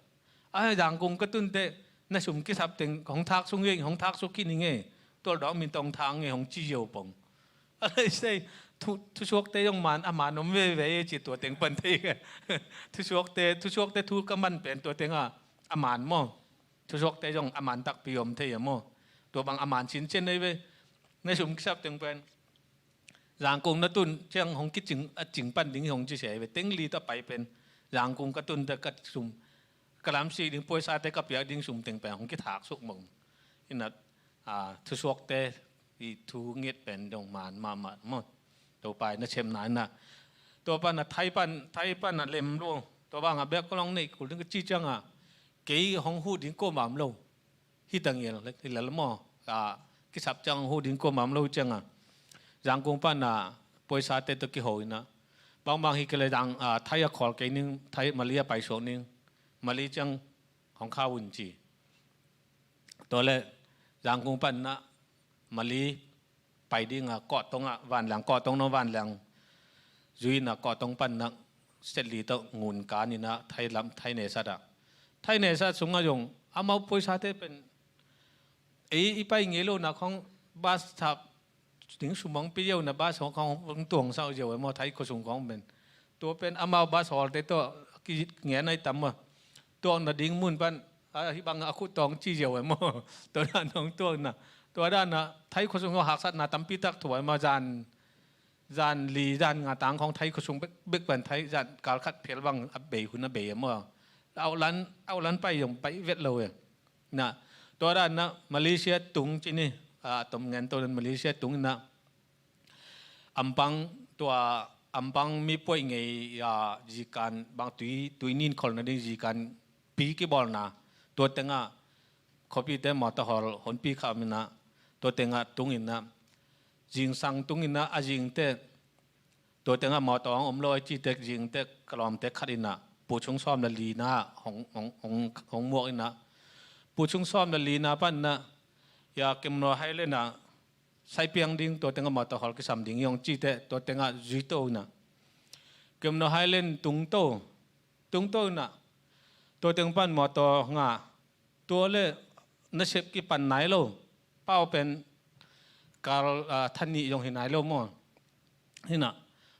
A, Zangkung ka tun teh na sum kisap teng hong thak suk ing, hong thak suk khin ing e. Tual dawng min tawh hong thak ing e, hong ci ziau pong. A lei sei, thu, thusuakte zong man, a man om veve e ci, tua teng pan thei. Thusuakte, thusuakte thu ka man pen tua teng ah a man maw. Thusuakte zong a man takpi om thei a maw. Tua bang a man cincian ei ve. Na sum kisap teng pen Zangkung na tun ciang hong kicing, a cing pan ding hong ci se ve. Teng li tawh pai pen Zangkung ka tun teh ka sum, ka lamsik ding, poisate ka piak ding sum teng pen hong kithak suk mong. In ah, a, thusuakte i thu nget pen zong man mahmah maw. Topa in na cemna in ah, tua pan ah Thai pan, Thai pan ah lem lo. Tua bang a bek kawlong nei kul ding ka ci ciang ah, kei hong huh ding kuamah om lo. Hi ta ngel, hi lel maw. A, kisap ciang hong huh ding kuamah om lo ciang ah, Zangkung pan ah poisate tawh kiho in ah, bangbang hi kei leh Zang, a, Thai ah khawl kei ning, Thai, Mali ah paisuak ning, Mali ciang hong khau un ci. Tua leh Zangkung pan ah Mali pai ding ah, Kawhtawng ah, vanleng, Kawhtawng nong vanleng zui in ah, Kawhtawng pan ah set li tawh ngun kan in ah, Thai lam, Thai ne sat ah. Thai ne sat sung ah zong amau poisate pen, ei i pai ngei lohna khawng bus thap ding sum hong pia ziau in ah, bus khawng hong tuang sau ziau e maw, Thai khua sung khawng pen. Tua pen amau bus hawlte tawh kingen ai tam maw. Tuakna ding mun pan, a, hih bang a khut tawng ci ziau e maw. Tua dan hong tuakna. Tua dan a Thai khuasung haksatna tampi tak thuak maw, zan, zan li, zan nga tang khawng Thai khuasung bek, bek pan Thai zan kal khat phel bang a bei hun a bei maw. Aulan, aulan pai zong pai vet lo e. Na, tua dan a Malaysia tung ci ni, a, tom ngen to dan Malaysia tung na. Ampang tua, Ampang mi puai ngei a zikan bang tui, tui nin kholna ding zikan pi kibawlna. Tua tengah khuapite mawtaw hawl honpi kha om ina, tua tengah tung ina, zingsang tung ina, a zingte, tua tengah mawtaw hong om lo a cite zingte ka lawmte khat ina, puchung sawm le lina hong, hong, hong, hong muak ina, puchung sawm le lina pan ina, ya kemno hai le na, saipiang ding, tua tengah mawtaw hawl kisam ding i hong cite, tua tengah zui to ina. Kemno hai len tung to, tung to ina. Tua teng pan mawtaw nga, tua le nasep kipan nai lo. Pau pen kal, a, thanih zong hi nai lo maw. Hina,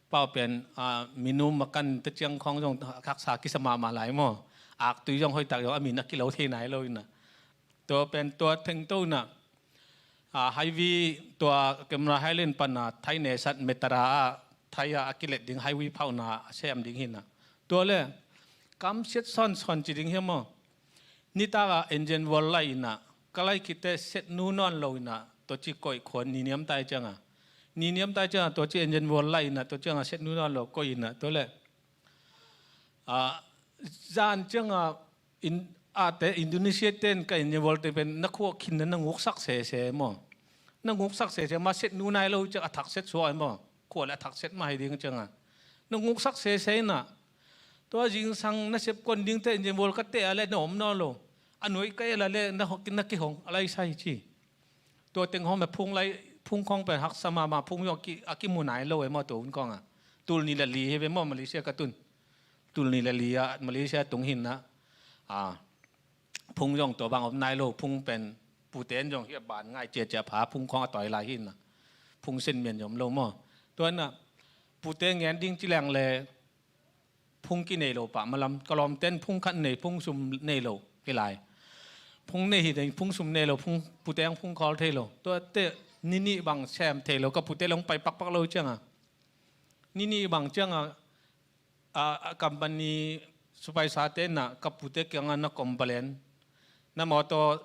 pau pen, a, minum makan te ciang khawng zong haksa kisa mahmah lai maw. Aktui zong hoihtak zong a min a kilo thei nai lo ina. Tua pen tua theng to ina. A, highway tua kemno hai len pan a Thai nation Metara a Thai a a kilet ding highway phauhna a sem ding hina. Tua le kam siat sawnsawn ci ding hi maw. Nitak a engine wall lai ina, ka lai khitte set nu nawn lo ina, tua ci koih khuan ni niam tai cianga. Ni niam tai cianga, tua ci engine wall lai ina, tua cianga set nu nawn lo koih ina, tua le. A, zan cianga, in, a te Indonesia ten ka engine wall te pen na khuak khin na na nguksak sese maw. Na nguksak sese ma set nu nai lo ciang a thak set suak ai maw. Khuak le a thak set ma hai ding cianga. Na nguksak sese ina. Tua zingsang nasep kon ding te engine wall ka teh a le na om nawn lo. A nuai ka el a le na, na kihong a lai sai ci. Tua teng hong me phung lai, phung khawng pen haksa mahmah phung zong a ki, a kimu nai lo e maw tua hun khawng a. Tul ni le li hi ve maw Malaysia ka tun. Tul ni le li a Malaysia tung hina. A, phung zong tua bang om nai lo, phung pen pute in zong hi a ban ngai ciacia pha, phung khawng a tawi lai hina. Phung sen mian zong om lo maw. Tua ina, pute ngen ding ci leng le, phung kinei lo pah malam, ka lawmten phung khat nei, phung sum nei lo, hi lai. Phung nei hi ding, phung sum nei lo, phung puteng phung khawl thei lo. Tua te, ni nih bang sem thei lo, ka pute long pai pakpak lo cianga. Ni nih bang cianga, a, a company supaisa te na, ka pute kianga na complain. Na mawtaw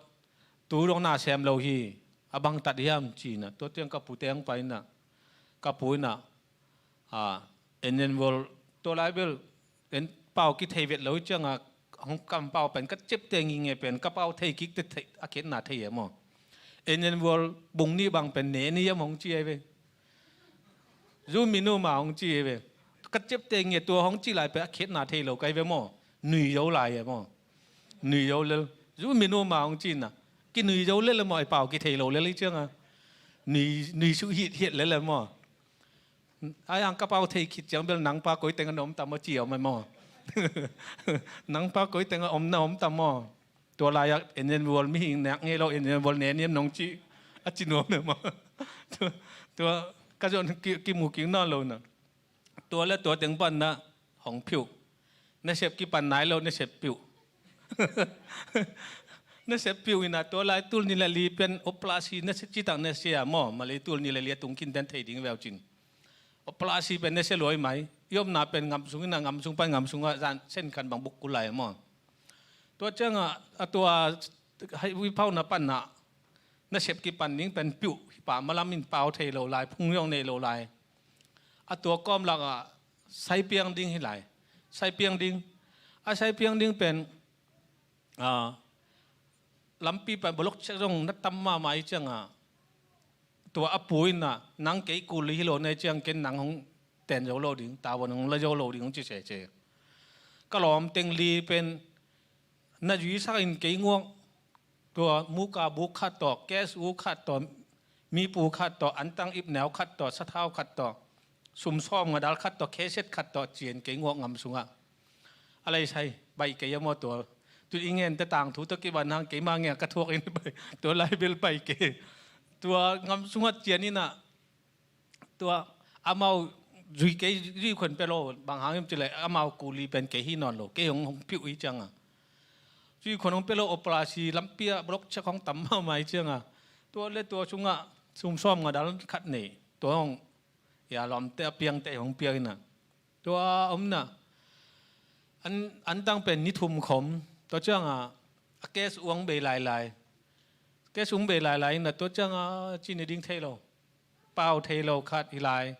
tu dong na sem lo hi, a bang tat hiam ci na. Tua tiang ka puteng pai na, ka pu ina, a, engine wall, tua lai bel, en, pau kithei vet lo cianga, hong kam pau pen, ka cep te ngi nge pen, ka pau thei kik te thei, a khetna thei e maw. Engine wall, bung ni bang pen, ne ni yam hong ci ai ve. Zu minu ma hong ci ai ve. Ka cep te nge tua hong ci lai pen, a khetna thei lo kai ve maw. Nui zo lai e maw. Nui zo lel. Zu minu ma hong ci na. Ki nui zo lel le maw, ai pau kithei lo lel i cianga. Nui, nui su hit hit lel le maw. Ai ang ka pau thei khit ciang bel nang pa koi teng a na om tam maw ci om ai maw. Nang pa koi teng a om na om tam maw. Tua lai a engine wall mihing nek ngei lo engine wall ne niam nong ci. A ci nuam e maw. Tua, tua ka zon ki, kimu kik nawn lo na. Tua le tua teng pan na hong phiuh. Nasep kipan nai lo, nasep piuh. Nasep piuh ina tua lai tul ni le li pen operasi nasep citak nasia maw, mali tul ni le li a tung khin den thei ding veu cin. Operasi pen nasia luai mai, i omna pen ngam sung ina ngam sung pan ngam sung a zan sen khan bang buk kul lai maw. Tua cianga, a tua highway phauhna pan na, nasep kipan ding pen piuh, hi pah malam in pau thei lo lai, phung zong nei lo lai. A tua kawm lak a, saipiang ding hi lai. Saipiang ding. A saipiang ding pen, a, lampi pan bolok cek zong na tam mahmah i cianga. Tua a pu ina, nang kei kul hi lo na i ciang ken nang hong ten zo lo ding, tawan hong la zo lo ding hong ci sese. Ka lawm teng li pen, na zui sak in kei nguak, tua muka buk khat tawh, kes u khat tawh, mipu khat tawh, antang ip neu khat tawh, sathau khat tawh, sum sawm nga dal khat tawh, kheset khat tawh, cian kei nguak ngam sungah. A lei sai, baih kei a maw tua. Tu i ngen te tangthu tawh kiban hang keima ngen ka thuak in baih, tua lai bel baih kei. Tua ngam sungah cian ina, tua amau zui kei, zui khuan pia lo, bang hang hiam cileh, amau kuli pen kei hi nawn lo, kei hong, hong piuh hi cianga. Zui khuan hong pia lo, operasi lampi ah block check hong tam mahmah hi cianga. Tua le tua sungah sum sawm nga dal khat nei. Tua hong, ya, lawmte a piangte hong piak inah. Tua omna an, an tang pen ni thum khom. Tua ciangah a kes uang bei lailai. Kes uang bei lailai inah tua ciangah ci ni ding thei lo. Pau thei lo khat hi lai.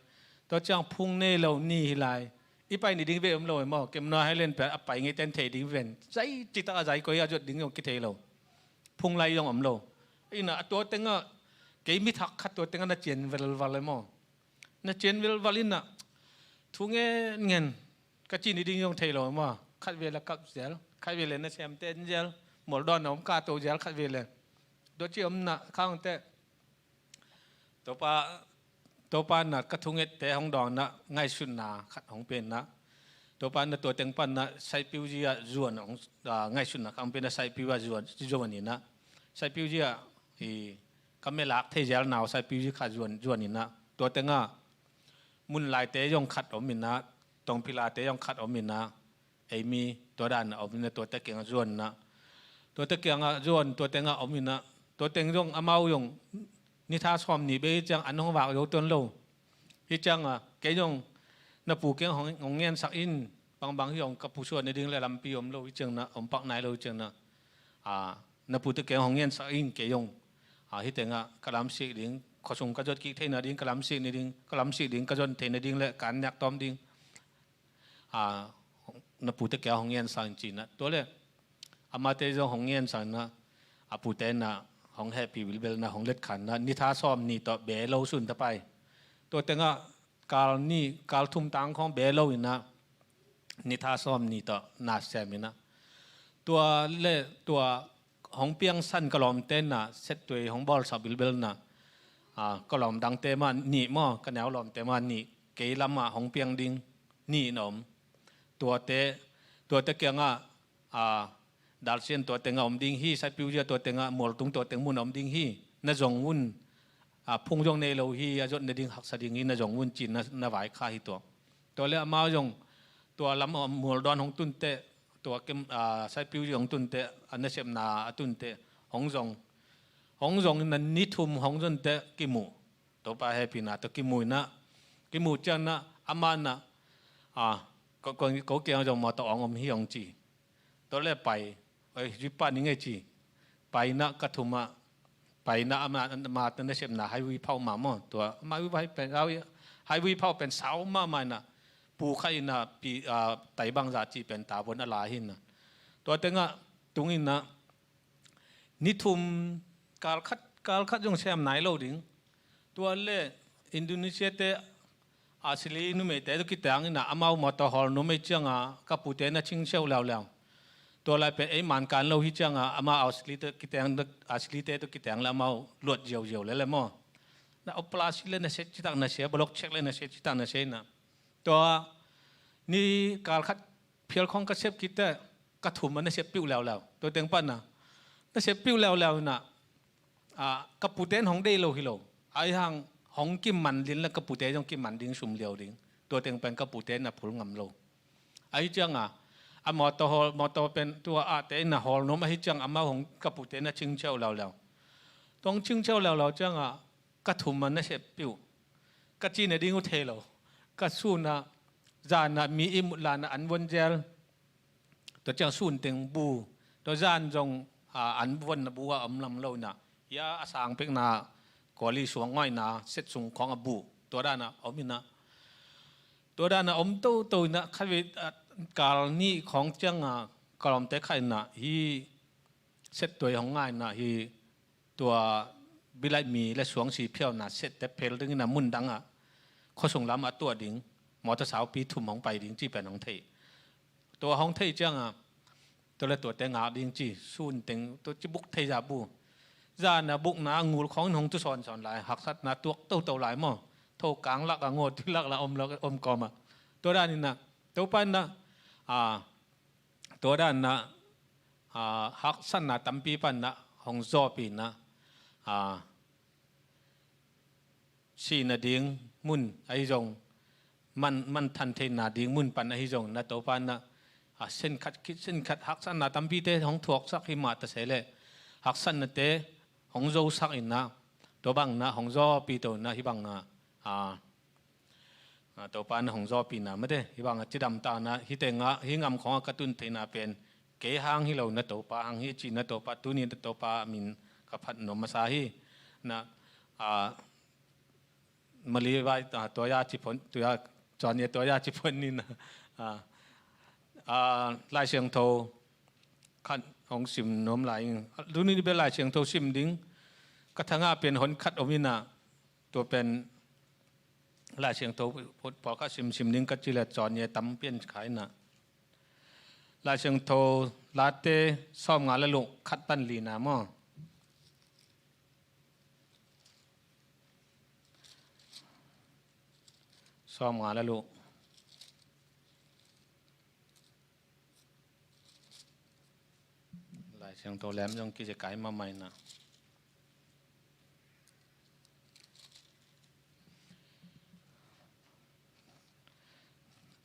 Tua ciang phung nei lo ni hi lai. I pai ni ding ve om lo e maw. Kem nua hai len pia a pai ngei ten thei ding ven. Zai citak a zai koi a zot ding zong kithei lo. Phung lai zong om lo. Inah a tua tengah kei mi thak khat tua tengah na cian velval e maw. Na cian velval inah thu ngen ngen ka ci ni ding zong thei lo e maw. Khat vele kap zel, khat vele na sem ten zel, mualdawn na om ka to zel khat vele. Tua ci omna khang te Topa, Topa na ka thungette hong dawng na ngaihsutna khat hong pen na. Topa na tua teng pan na saipiu zia zuan hong, ah, ngaihsutna khat hong pen na saipiu a zuan, zuan inah. Saipiu zia i ka melak thei zel nau saipiu zi khat zuan, zuan inah. Tua tengah mun laite zong khat om inah, tongpilate zong khat om inah. Eimi tua dan a om inah tua te kiangah zuan inah. Tua te kiangah zuan tua tengah om inah. Tua teng zong amau zong ni tha sawm ni bei ciang an hong vak zo tuan lo. Hi ciangah kei zong na pu kiang hong, hong ngensak in bangbang hi zong ka pusuan ni ding le lampi om lo hi ciang na om pak nai lo hi ciang na. Ah, na pu te kiang hong ngensak in kei zong. Ah, hi tengah ka lamsik ding, khuasung ka zot kik theina ding, ka lamsik ni ding, ka lamsik ding, ka zon theina ding le ka an nek tawm ding. Ah, na pute kia hong ngensak in ci na. Tua le amate zong hong ngensak na, a pute na hong hehpih bilbel na hong letkhan na, ni tha sawm ni tawh be lo sun ta pai. Tua tengah kal ni, kal thum tang khong be lo inah, ni tha sawm ni tawh na sem inah. Tua le tua hong piangsan ka lawmte na, Setuai hong bawlsak bilbel na, ah, ka lawm dangte mah nih maw, ka neu lawmte mah nih, kei lamah hong piang ding nih na om. Tuate, tuate kiangah, ah, Dalsian tua tengah om ding hi, Saipiu zia tua tengah, Mualtung tua teng mun om ding hi, na zong un, ah, phung zong nei lo hi, a zot na ding haksa ding hi, na zong un ci na, na vaikha hi tua. Tua le amau zong tua lam a Mualdawn hong tunte, tua kem, ah, Saipiu zia hong tunte, a nasepna a tunte hong zong. Hong zong na ni thum hong zonte kimu. Topa hehpihna tawh kimu inah, kimu ciang na, amah na, ah, ko, ko, ko kiang zong mawtaw hong om hi hong ci. Tua le pai, oi, zui pa ni ngei ci. Pai na ka thum ah, pai na ama, ama nasepna highway phauh mah maw. Tua ama highway pen, highway phauh pen sau mahmah inah, pu khat inah pi, ah, tai bangzah ci pen ta von a la hi inah. Tua tengah tung inah, ni thum kal khat, kal khat zong sem nai lo ding. Tua le Indonesia te, Asli numeite tu kiteng inah amau mawtaw hawl numei ciangah ka pute na cing ceu leuleu. Tua lai pen ei man kan lo hi ciangah amau Asli te kiteng, Asli te tu kiteng le amau luat ziauziau le le maw. Na operasi le na se citak na se, bolok cek le na se citak na se inah. Tua ni kal khat phial khong ka sep kite, ka thum a na sep piuh leuleu. Tua teng pan na, na sep piuh leuleu inah, ah, ka pute in hong deih lo hi lo. Ahi hang hong kiman lin le ka pute zong kiman ding sum liau ding. Tua teng pen ka pute na phul ngam lo. Ahi ciangah, a mawtaw hawl, mawtaw pen tua ahte inah hawl nuam ahi ciang amau hong ka pute na cing ceu leuleu. Tua hong cing ceu leuleu ciangah, ka thum a na sep piuh. Ka ci na ding uh thei lo. Ka sun ah, zan ah mi i mut lan ah an von zel. Tua ciang sun teng bu. Tua zan zong, ah, an von na bu ah om lam lo inah. Hia a sang pekna, kuali suang ngawina, set sung khong a bu. Tua dan ah om inah. Tua dan ah om toto inah, khatvei, ah, kal nih khong ciangah, ka lawmte khat inah, hi Setuai hong ngai inah hi tua bilaih mi le suangsi phiauna sette phel ding inah mun dangah khuasung lam a tuah ding, mawtaw saupi thum hong pai ding ci pen hong theih. Tua hong theih ciangah, tua le tuate ngak ding ci, sun teng, tua ci buk thei zah bu. Zan a bukna a ngul khong in hong tu sawnsawn lai, haksatna tuak toto lai maw. Tho kang lak a ngaw tui lak la om lak om kawm ah. Tua dan inah, Topa inah, ah, tua dan inah, ah, haksatna tampi pan inah hong zawpi inah, ah, sihna ding mun ahi zong, man, man than theihna ding mun pan ahi zong, na Topa inah, ah, sen khat khit sen khat haksatna tampite hong thuaksak hi mah ta se le, haksatnate hong zosak inah, Tua bang na hong zawpi to na hih bang a, a, a, Topa na hong zawpi na mate, hih bang a cidam ta na, hih teng a, hih ngam khong a ka tun theihna pen kei hang hi lo na, Topa hang hi ci na, Topa tuni na Topa min ka phat nuam masa hi. Na, a, Mali vai, a, tua ya ci phon, tua ya cuan ye tua ya ci phon ni na. A, a, Lai Siangtho khat hong sim nuam lai ing. Tuni ni bel Lai Siangtho sim ding ka thanga pen hon khat om ina, tua pen Lai Siangtho pawlkhat sim sim ding ka ci le cuan ye tam pian kha ina. Lai Siangtho Late sawmnga le luk khat pan li na maw. Sawmnga le luk. Lai Siangtho lem zong kizekai mahmah ina.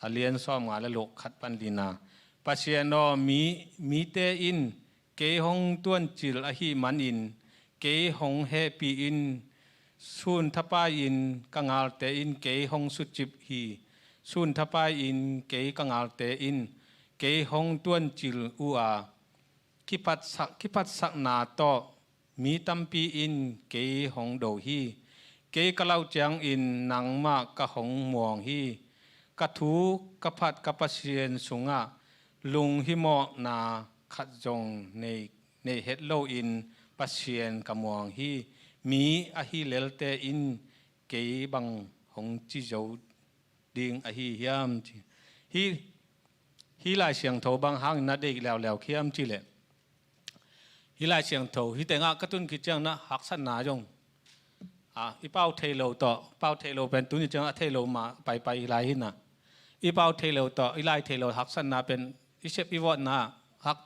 A lian sawmnga le luk khat pan li na. Pasian aw, mi, mite in kei hong tuancil ahih manin kei hong hehpih in. Sun thapai-in ka ngalte in kei hong sucip hi. Sun thapai-in kei ka ngalte in kei hong tuancil uh a, kiphatsak, kiphatsakna tawh mi tampi in kei hong do hi. Kei ka lauh ciangin nangmah ka hong muang hi. Ka thu ka phat ka Pasian sungah lunghimawhna khat zong nei, nei het loin Pasian ka muang hi. Mi ahi lelte in kei bang hong ci zo ding ahi hiam ci. Hih, hih Lai Siangtho bang hangin na deih leuleu hiam ci leh, hih Lai Siangtho hih tengah ka tun khit ciang na haksatna zong, a, i pau thei lo tawh, pau thei lo pen tuni ciang a thei lo mah paipai lai hi na. I pau thei lo tawh i lai thei lo haksatna pen i sep i vawtna hak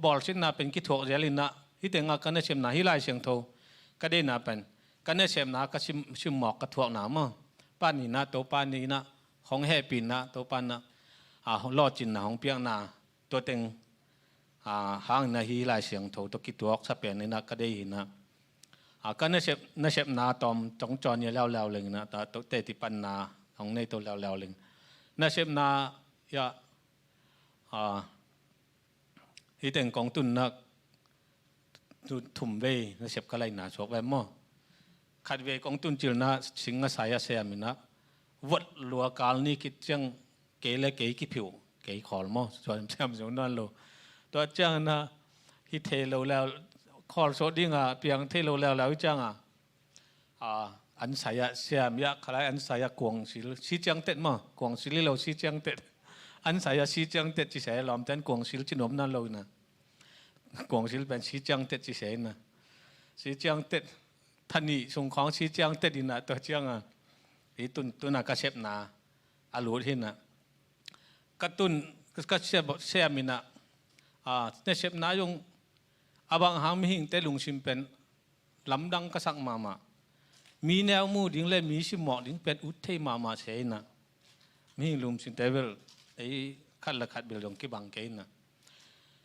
bawlsiatna pen kithuak zel ina, hih tengah ka nasepna hih Lai Siangtho ka deihna pen ka nasepna ka sim, simmawk ka thuakna maw. Pan ina, Topa ni ina hong hehpihna, Topa na, a, lawhcinna hong piakna, tua teng, a, hang ina hih Lai Siangtho tawh kituak sa pen ina ka deih ina. A, ka nasep, nasepna tawm tong cawn ia leuleu leng ina, ta, to, te ti panna hong nei to leuleu leng. Nasepna ia, a, hih teng kong tunna thu-, thum vei nasep ka laina suak ve maw. Khat vei kong tuncilna sing a sai a sem ina, vot lua kal ni khit ciang kei le kei kiphiuh, kei khawl maw, suan sem zo nawn lo. Tua ciang ina hih thei lo leu, khawl sawh dinga piang thei lo leuleu hi cianga, a, an sai a siam ia, khalai an sai a kuangsil, si ciang tet maw, kuangsil hi lo, si ciang tet. An sai a si ciang tet ci sai lawmten kuangsil ci nuam nawn lo ina. Kuangsil pen si ciang tet ci sai ina. Si ciang tet, tha nih sung khawng si ciang tet ina, tua cianga hih tun, tuna ka sepna a lut hi ina. Ka tun, ka, ka sem, sem ina, a, nasepna zong a bang hang mihingte lungsim pen lamdang ka sak mahmah. Mi neu mu ding le mi simmawk ding pen ut thei mahmah se ina. Mihing lungsimte bel ei khat le khat bel zong kibang kei ina.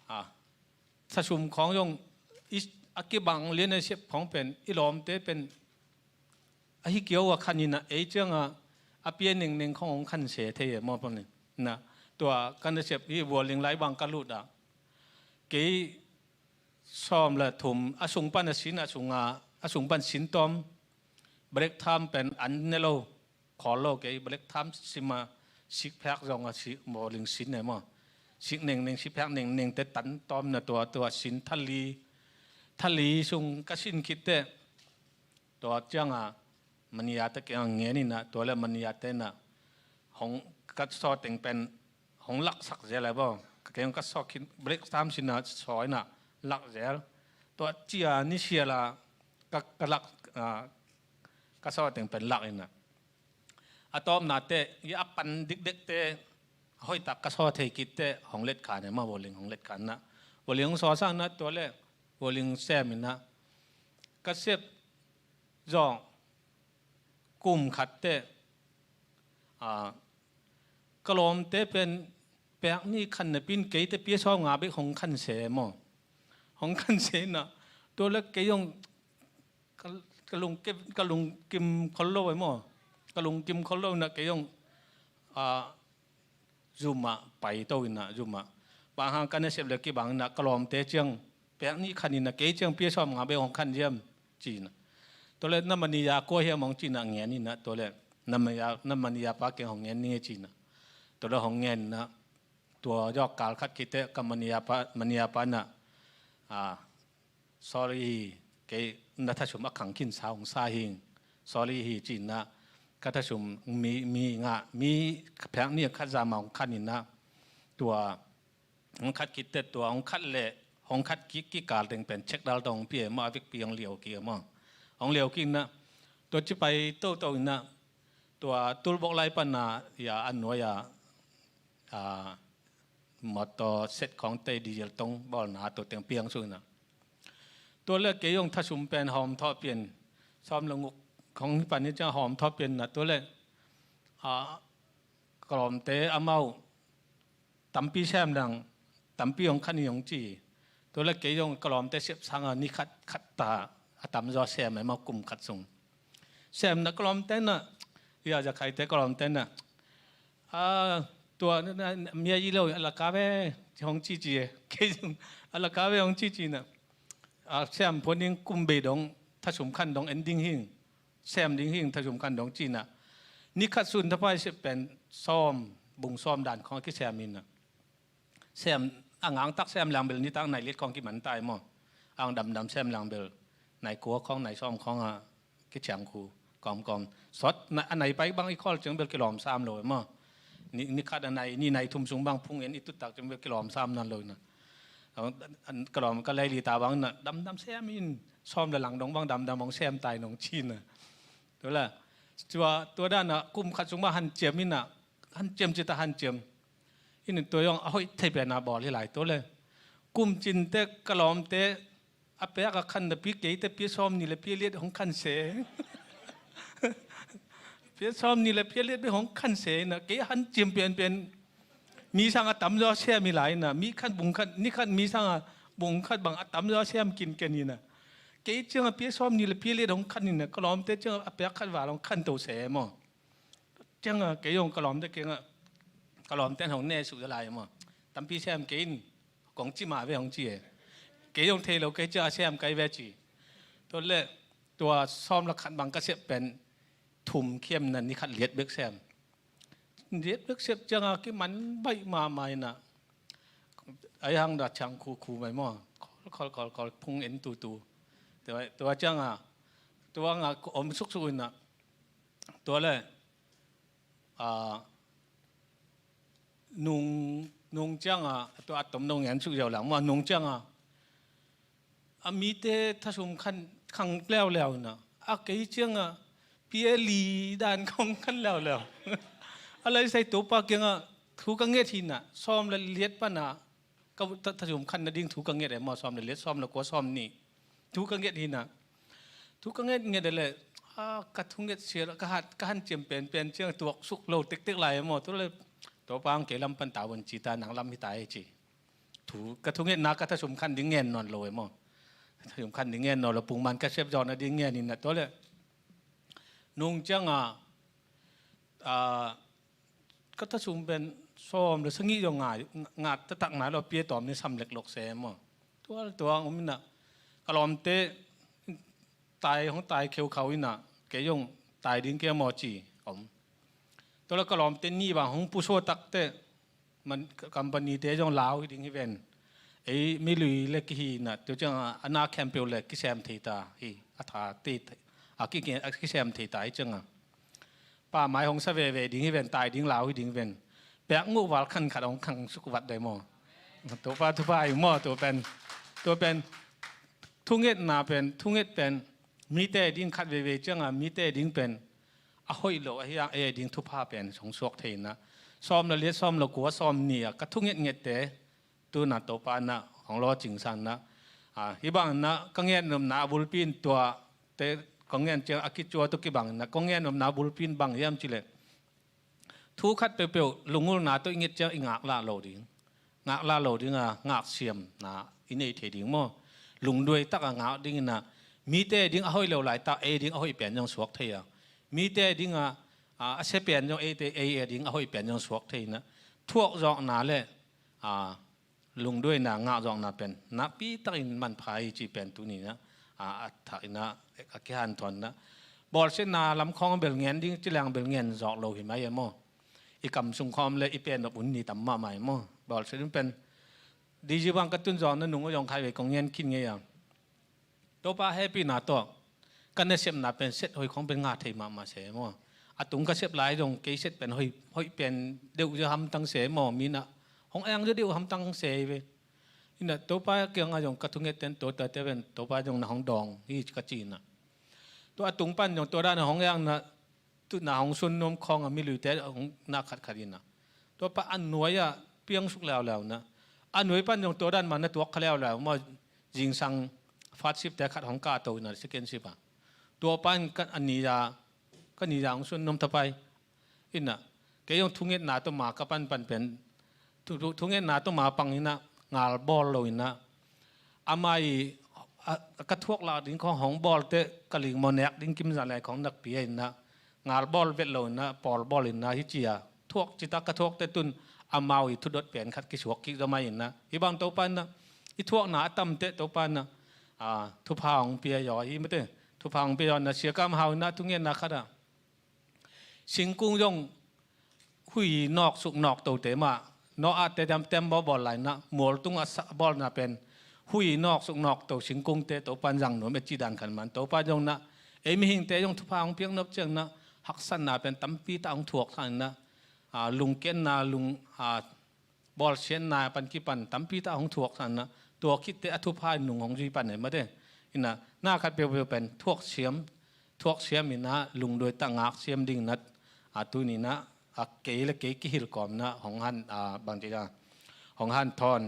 A, thasum khawng zong i, a kibang lian a sep khawng pen i lawmte pen ahi kio a khan ina, ei cianga a pia nengneng khawng hong khan se thei e maw pan ina. Tua ka nasep hih Vualing lai bang ka lut a, kei sawm le thum a sung pan a sin, a sunga, a sung pan sin tawm, break time pen an ne lo, khawl lo kei, break time sima six pack zong a si, Vualing sin e maw. Sik nengneng, six pack nengneng te tan tawm ina, tua, tua sin tha li, tha li sung ka sin khit teh, tua cianga mania te kiang ngen ina, tua le mania te ina hong ka saw teng pen hong laksak zel a baw. Ka keng ka saw khin break time sina saw ina lak zel. Tua cia ni sia la ka, ka lak, a, ka saw teng pen lak ina. A tawpna te, i a pan dikdek te, hoihtak ka saw thei khit te, hong let khan e maw, Vualing hong let khan ina. Vualing hong saw sang ina, tua le Vualing sem ina. Ka sep zawng kum khat te, a, ka lawmte pen pek ni khan napi in kei te pia sawm nga bek hong khan se maw. Hong khan se ina, tua le kei zong ka, ka lungkim, ka lungkim khol lo e maw. Ka lungkim khol lo inah kei zong, ah, zum ah pai to inah, zum ah. Bang hang ka nasep le kibang inah ka lawmte ciang pek nih khan inah, kei ciang pia sawm nga bek hong khan hiam ci inah. Tua le na manager kua hiam hong ci inah ngen inah, tua le na manager, na manager pa kiang hong ngen ning e ci inah. Tua le hong ngen inah, tua zawh kal khat khit teh ka manager pa, manager pa inah, ah, sorry hi, kei na thasum a khang khinsa hong sa hing. Sorry hi ci inah, ka thasum mi, mi nga, mi pek nih khat zam a hong khan inah, tua hong khat khit teh tua hong khat le hong khat kik kikal teng pen check dal tawh hong pia e maw, a vekpi hong liau kik e maw. Hong liau kik inah, tua ci pai toto inah, tua tulbok lai pan a, ya, a nuai a, a, motor set khawng tei diesel tong bawlna tua teng piang suk inah. Tua le kei zong thasum pen hawm thawh pian, sawm le guk khawng hi pan hi ciang hawm thawh pian inah, tua le, a, ka lawmte amau tampi sem dang, tampi hong khan hi hong ci. Tua le kei zong ka lawmte sep sang a ni khat khat ta a tamzaw sem e maw, kum khat sung. Sem inah ka lawmte inah, ya, Zakhaite ka lawmte inah, a, tua na, na, mia i lo, a laka ve hong ci ci e. Kei zong a laka ve hong ci ci inah, a, sem phuan ding, kum bei dong, thasum khan dong en ding hing, sem ding hing, thasum khan dong ci inah. Ni khat sun thapai sep pen sawm, bung sawm dan khawng a kisem inah. Sem, a ngangtak sem leng bel nitak nai liat khawng kiman ta e maw. A hong damdam sem leng bel nai kua khawng, nai sawm khawng a kiciang khu kawmkawm. Sawt, na, a nai pai bang i khawl ciang bel kilawm sam lo e maw. Ni, ni khat a nai, ni nai thum sung bang phung en i tuttak ciang bel kilawm sam nawn lo inah. A, a, ka lawm ka lei li ta bang inah damdam sem in, sawm le lang dong bang damdam hong sem ta in hong ci inah. Tua le, tua, tua dan a kum khat sung bang hanciam inah, hanciam ci ta, hanciam. Inah tua zong a hoih thei pen a bawl hi lai tua le. Kum cin teh ka lawmte a pek a khan napi kei teh pia sawm nih le pia liat hong khan se. Pia sawm nih le pia liat bek hong khan se inah, kei hanciam pianpian. Mi sang a tamzaw sem hi lai inah, mi khat bung khat, ni khat mi sang a bung khat bang a tamzaw sem kinken inah. Kei ciang a pia sawm nih le pia liat hong khan inah, ka lawmte ciang a pek khat val hong khan to se maw. Ciang a kei zong ka lawmte kiang ah, ka lawmte in hong ne suk lai maw. Tampi sem kei in, kong ci mah ve hong ci e. Kei zong thei lo, kei ciang a sem kai ve ci. Tua le, tua sawm le khat bang ka sep pen thum khiam inah ni khat liat bek sem. Liat bek sep ciang a kiman baih mahmah inah. Ai hang dah ciang khu khu mai maw. Khol, khol, khol, khol, phung en tutu. Tua, tua ciang a, tua nga om suksuk inah. Tua le, a, nung, nung ciang a, tua a tom nong en suk ziau lang maw, nung ciang a. A mite thasum khan khang leuleu inah, a kei ciang a pia li dan khawng khan leuleu. A lai sai Topa kiang ah thu ka nget hi inah, sawm le liat pan a ka tha-, thasum khan nading thu ka nget e maw, sawm le liat, sawm le kua, sawm nih. Thu ka nget hi inah. Thu ka nget nget e le, a, ka thunget sial, ka hat, ka hanciam penpen ciang tuak suk lo tektek lai e maw. Tua le Topa hong kei lam pan ta un ci ta, nang lam hi ta e ci. Thu, ka thungetna ka thasum khan ding ngen nawn lo e maw. Thasum khan ding ngen nawn lo, pungman ka sep zawhna ding ngen inah tua le. Nung ciang a, a, ka thasum pen sawm le sagih zong nga, nga taktak nai lo, pia tawm ni sam leklok se maw. Tua, tua hong om inah, ka lawmte tai, hong tai kheukhau inah, kei zong tai ding kei maw ci om. Tua le ka lawmte nih bang hong pusuak takteh, man, company te zong lau hi ding hi ven. Ei, mi lui le kihi inah, tua ciang a, a na khempeuh le kisem thei ta hi, a tha te, a ki, a kisem thei ta hi ciang a. Pa mai hong sa veve ding hi ven, tai ding lau hi ding ven. Pek nguh val khan khat hong khang suk vat dai maw. Topa thupha hi maw, tua pen. Tua pen. Thungetna pen, thunget pen. Mite ding khat veve ciang a, mite ding pen. A hoih lo, a hiang, ei ding thupha pen, hong suak thei inah. Sawm le liat, sawm le kua, sawm nih a, ka thunget ngette. Tu inah Topa inah hong lawhcing sa inah. A, hih bang inah ka ngen nopna a bulpi in tua te kong ngen ciang a kicua tu kibang inah, kong ngen nopna a bulpi in bang hiam ci le. Thu khat peuhpeuh lungulna tawh i nget ciang i ngaklah lo ding. Ngaklah lo ding a, ngaksiamna i nei thei ding maw. Lungduai tak a ngak ding inah mite ding a hoih lo laitak ei ding a hoih pen zong suak thei a, mite ding a, a, a sia pen zong eite ei a ding a hoih pen zong suak thei inah, thuak zawkna le, a, lungduaina ngah zawkna pen nakpi takin manpha hi cih pen tuni inah, a, a thak inah, a kihanthawn inah, bawlsiatna lam khawng bel ngen ding ci leng bel ngen zawk lo hi mai e maw. I kam sung khawng le i pen nop un ni tam mahmah e maw. Bawlsiat un pen, D G bang ka tun zawng na nung uh zong khai ve kong ngen khin ngei a. Topa hehpihna tawh ka nasepna pen set hoih khawng pen ngah thei mahmah se maw. A tung ka sep lai zong kei set pen hoih, hoih pen deuh zia hamtang se maw, mi inah hong eng zia deuh hamtang se ve. Inah Topa kiangah zong ka thunget ten tua tate pen Topa zong na hong dawng hi ka ci inah, tua a tung pan zong tua dan a hong eng inah, tutna hong sunnuam khawng a miluite hong na khatkhat inah, tua pa a nuai ah piangsuk leuleu inah, a nuai pan zong tua dan mah na tuak kha leuleu maw. Zingsang fatsipte khat hong kahto inah second sip ah, tua pan ka a ni a, ka ni a hong sunnuam thapai inah, kei zong thungetna tawh ma ka panpan pen, thu, thu, thungetna tawh ma pang inah, ngal bawl lo inah, ama i, a, ka thuak lak ding khawng hong bawlte ka lingmaw nek ding kimzah lai khawng nakpi a inah, ngal bawl vet lo inah, pawl bawl inah hi ci a, thuak citak ka thuakte tun amau i thudot pen khat kisuak kik zaw mai inah, hi bang Topa inah, i thuakna a tamte Topa inah, a, thupha hong pia zaw hi mate, thupha hong pia zaw inah, Sia Kam Hau inah thungetna khat ah, singkung zong hui nawksuk nawktote mah, nawk ahte tem, tem bawlbawl lai inah, mual tungah sa bawlna pen, hui nawksuk nawkto singkungte Topa in zang nuam e cih dan khat mah, Topa zong inah, ei mihingte zong thupha hong piak nop ciang inah, haksatna pen tampi tak hong thuak sa inah, a, lungkiatna, lung, a, bawlsiatna pan kipan tampi tak hong thuak sa inah, tua khitte a thupha in nung hong zui pan e mate. Inah, na khat peuhpeuh pen thuaksiam, thuaksiam inah, lungduai tak ngaksiam ding inah, a, tuni inah, a, kei le kei kihilh kawm inah, hong han, a, bangci a, hong hanthawn,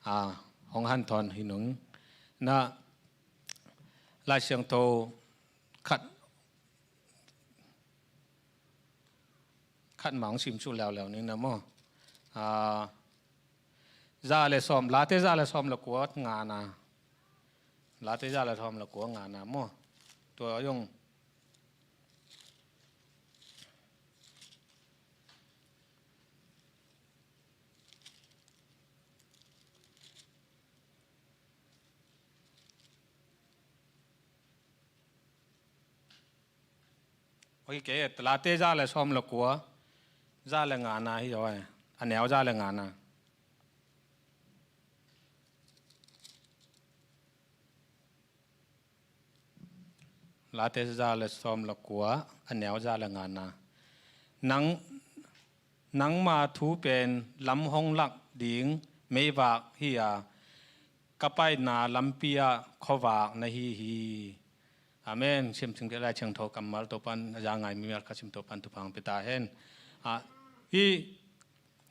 a, hong hanthawn hi nung inah, Lai Siangtho khat, khat mah hong simsuh leuleu ni inah maw. A, za le sawm, Late za le sawm le kua ngana. Late za le sawm le kua ngana maw. Tua zong Hoih kei e, Late za le sawm le kua, za le ngana hi zaw e, a neu za le ngana. Late za le sawm le kua, a neu za le ngana. Nang, nangma thu pen lam hong lak ding meivak hi a, ka paina lampi ah khuavak na hi hi. Amen. Sim cing te Lai Siangtho kammal Topan a za ngai mi mial kha sim Topan thupha hong pia ta hen. A, hi,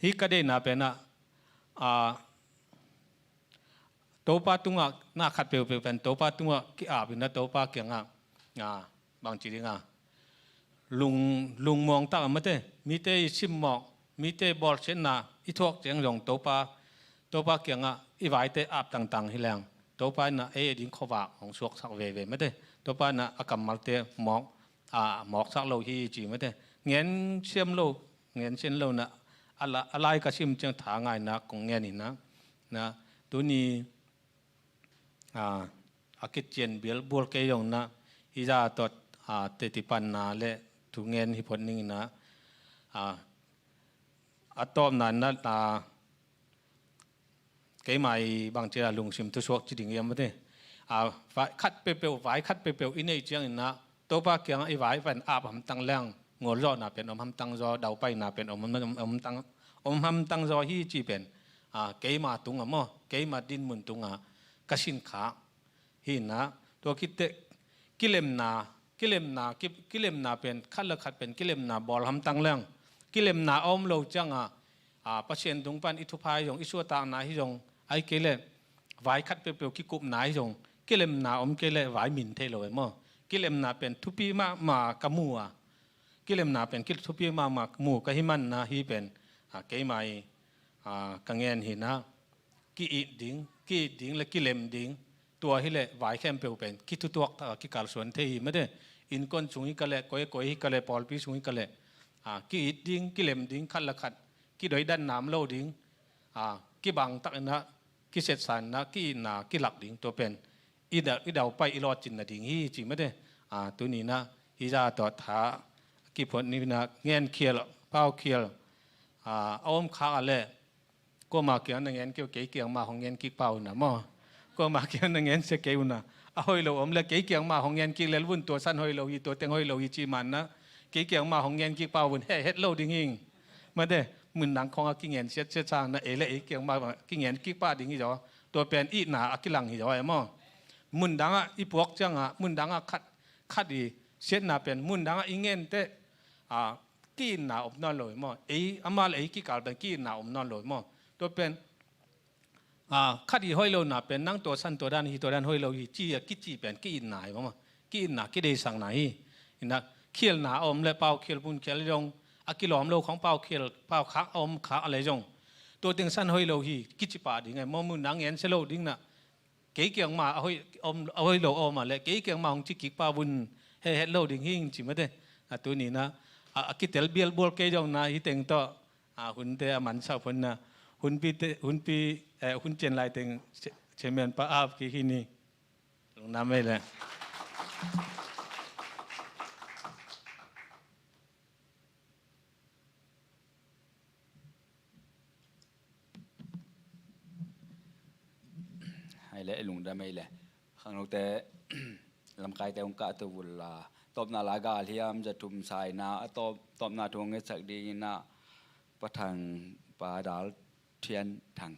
hi ka deihna pen ah, a, Topa tungah na khat peuhpeuh pen Topa tungah ki-ap inah Topa kiangah, a, bangci ding a, lung, lungmuang tak a mate, mite i simmawh, mite bawlsiatna i thuak ciang zong Topa, Topa kiangah i vaite ap tangtang hi leng, Topa inah ei a ding khuavak hong suaksak veve mate. Topa inah a kammalte mawk, a, mawksak lo hi ci mate. Ngen siam lo, ngen siam lo inah, a la, a lai ka sim ciang tha ngai inah kong ngen inah, inah, tuni, a, a kician bial bual kei zong inah, hi za tawh, a, teci panna le thungen hi phot ning inah, a, a tawpna inah, a, keimah i bangci a lungsim thusuak ci ding hiam mate. A, vai khat peuhpeuh, vai khat peuhpeuh i neih ciang inah, Topa kiangah i vai pen ap hamtang leng, ngolzawhna pen om hamtang zaw, daupaina pen om, om, om hamtang, om hamtang zaw hi ci pen, a, keima tungah maw, keima dinmun tungah ka sinkhak hi inah, tua khitteh kilemna, kilemna, ki, kilemna pen, khat le khat pen kilemna bawl hamtang leng, kilemna a om lo ciangah, a, Pasian tung pan i thupha hi zong, i suahtakna hi zong, ahih kei leh vai khat peuhpeuh kikupna hi zong, kilemna om kei leh vai min thei lo e maw. Kilemna pen thupi mahmah ka mu a, kilemna pen ki, thupi mahmah ka mu ka hih man inah hi pen, a, keimah i, a, ka ngen hi inah, ki-it ding, ki-it ding le kilem ding, tua hileh vai khempeuh pen kithutuak taka kikalsuan thei hi mate. Innkuan sung hi ka leh, koi koi hi ka leh, pawlpi sung hi ka leh, a, ki-it ding, kilem ding, khat le khat kidoidan nam lo ding, a, kibang takinah, kisetsanna, ki-itna kilak ding, tua pen i da, i daupai i lawcin nading hi ci mate. A, tuninah hih zah tawh tha kiphuat ninah, ngenkhial, paukhial, a, a om khak a leh, kuama kiang na ngen kei uh, kei kiang mah hong ngen kik pah unah maw. Kuama kiang na ngen sia kei unah. A hoih lo om leh kei kiang mah hong ngen kik lel un, tua san hoih lo hi, tua teng hoih lo hi ci manah, kei kiang mah hong ngen kik pah un, he het lo ding hing. Mate, mundang khawngah kingen siatsia sang na, ei le ei kiang mah kingen kik pah ding hi zaw. Tua pen itna a kilang hi zaw e maw. Mundangah i puak ciangah, mundangah khat, khat i siatna pen mundangah i ngenteh, a, ki-itna om nawn lo hi maw. Ei, amah le ei kikal pen ki-itna om nawn lo hi maw. Tua pen, a, khat i hoih lona pen nang tua san tua dan hi, tua dan hoih lo hi ci a kici pen ki-itna hi maw. Ki-itna, kideisakna hi. Inah khialna a om le, paukhial, bunkhial zong, a kilawm lo khawng paukhial, paukhak a om khak a leh zong, tua teng san hoih lo hi kici pah ding e maw. Mundang ngen sia lo dingnah, kei kiang mah a hoih om, a hoih lo om a leh kei kiang mah hong ci kik pah un, he het lo ding hing ci mate. A, tuninah, a, a kitel bial bual kei zong na, hih teng tawh, a, hunte a mansak phot na, hunpite, hunpi, eh, hun cian lai teng, che-, chairman pa ap kik hi ni. Lungdam ei le. Hai le, lungdam ei le. Khangnote, lamkaite hong kahto vul la, tawpna la galhiam za thum saina, a tawp, tawpna thu hong ngetsak dinginah, Pa Thang, Pa Dal Thian Thang.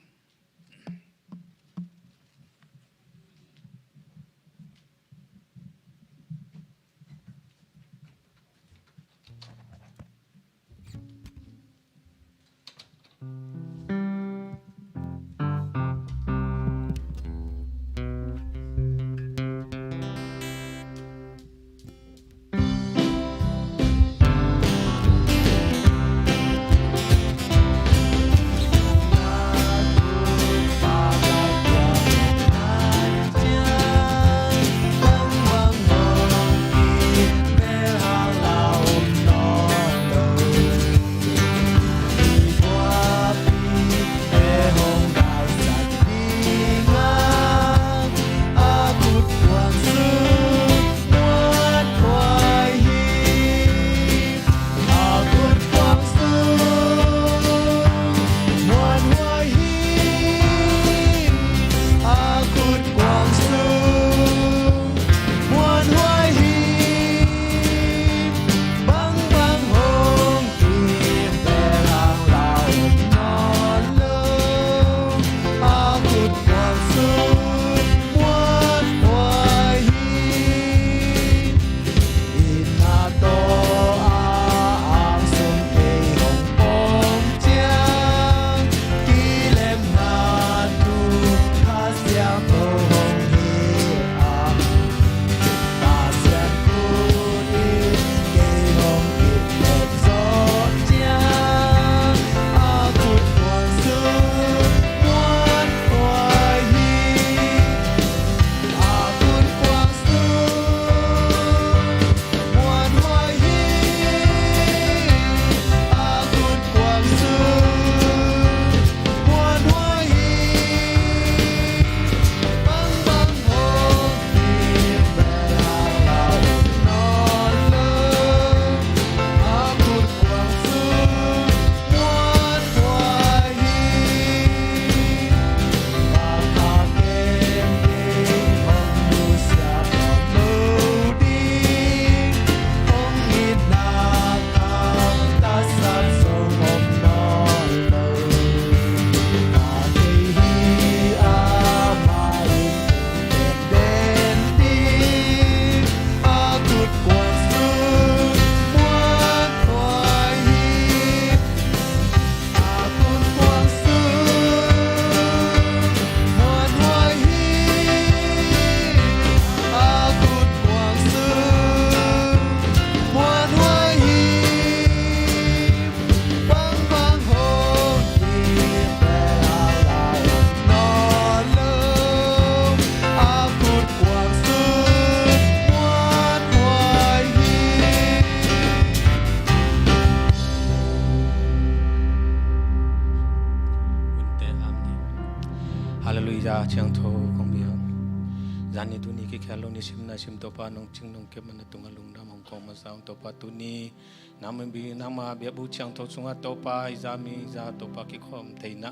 Ani tuni kikhel lo nisim nasim Topa nong cing nong kep man na tungah lungdam hong kong masa ung Topa tuni nangma bi nangma biakbuk ciangtho sungah Topa i za mi i za Topa kikhawm theihna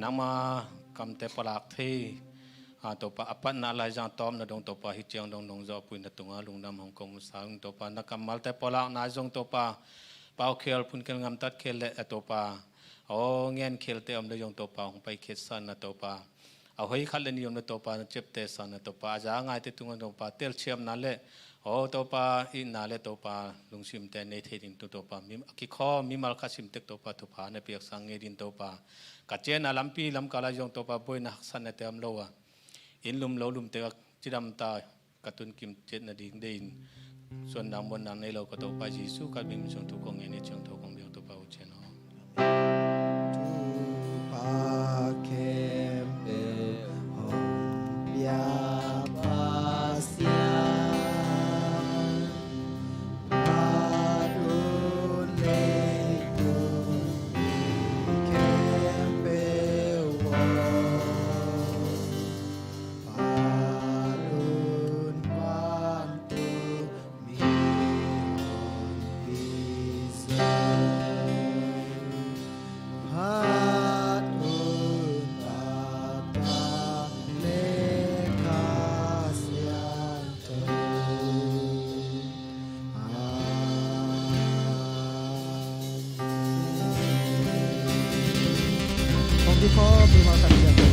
nangma kamte palak thei a Topa a patna laizang tawpna dong Topa hi ciang dong nong zawhpui na tungah lungdam hong kong masa ung Topa na kammalte palakna zong Topa paukhial phunkhel ngamtatkhel le a Topa aw ngenkhialte om le zong Topa hong paikhiatsa na Topa a hoi khat le ni om na Topa na ciaptehsa na Topa a za ngaite tungah Topa telsiamna le aw Topa itna le Topa lungsimte nei thei ding tu Topa mi a kikhawm mimal khat simtek Topa thupha na piaksa ngei ding Topa ka cianna lampi lamkal ah zong Topa buaina haksatnate om lo a inn lum lo lumte ka cidamta ka tunkim ciat nading deihin suan nang muan nang nei lo ka Topa Jesu ka min sung thu kong ngen hi ciang tho kong biak Topa uh cian aw. Thupha khempeuh hong pia Pasian, phat un leitung mi khempeuh aw. Phat un vantung mi hong pizong. Phat un Tapa le Kha Siangtho. Amen. Kong kikhawm mimal khat ciat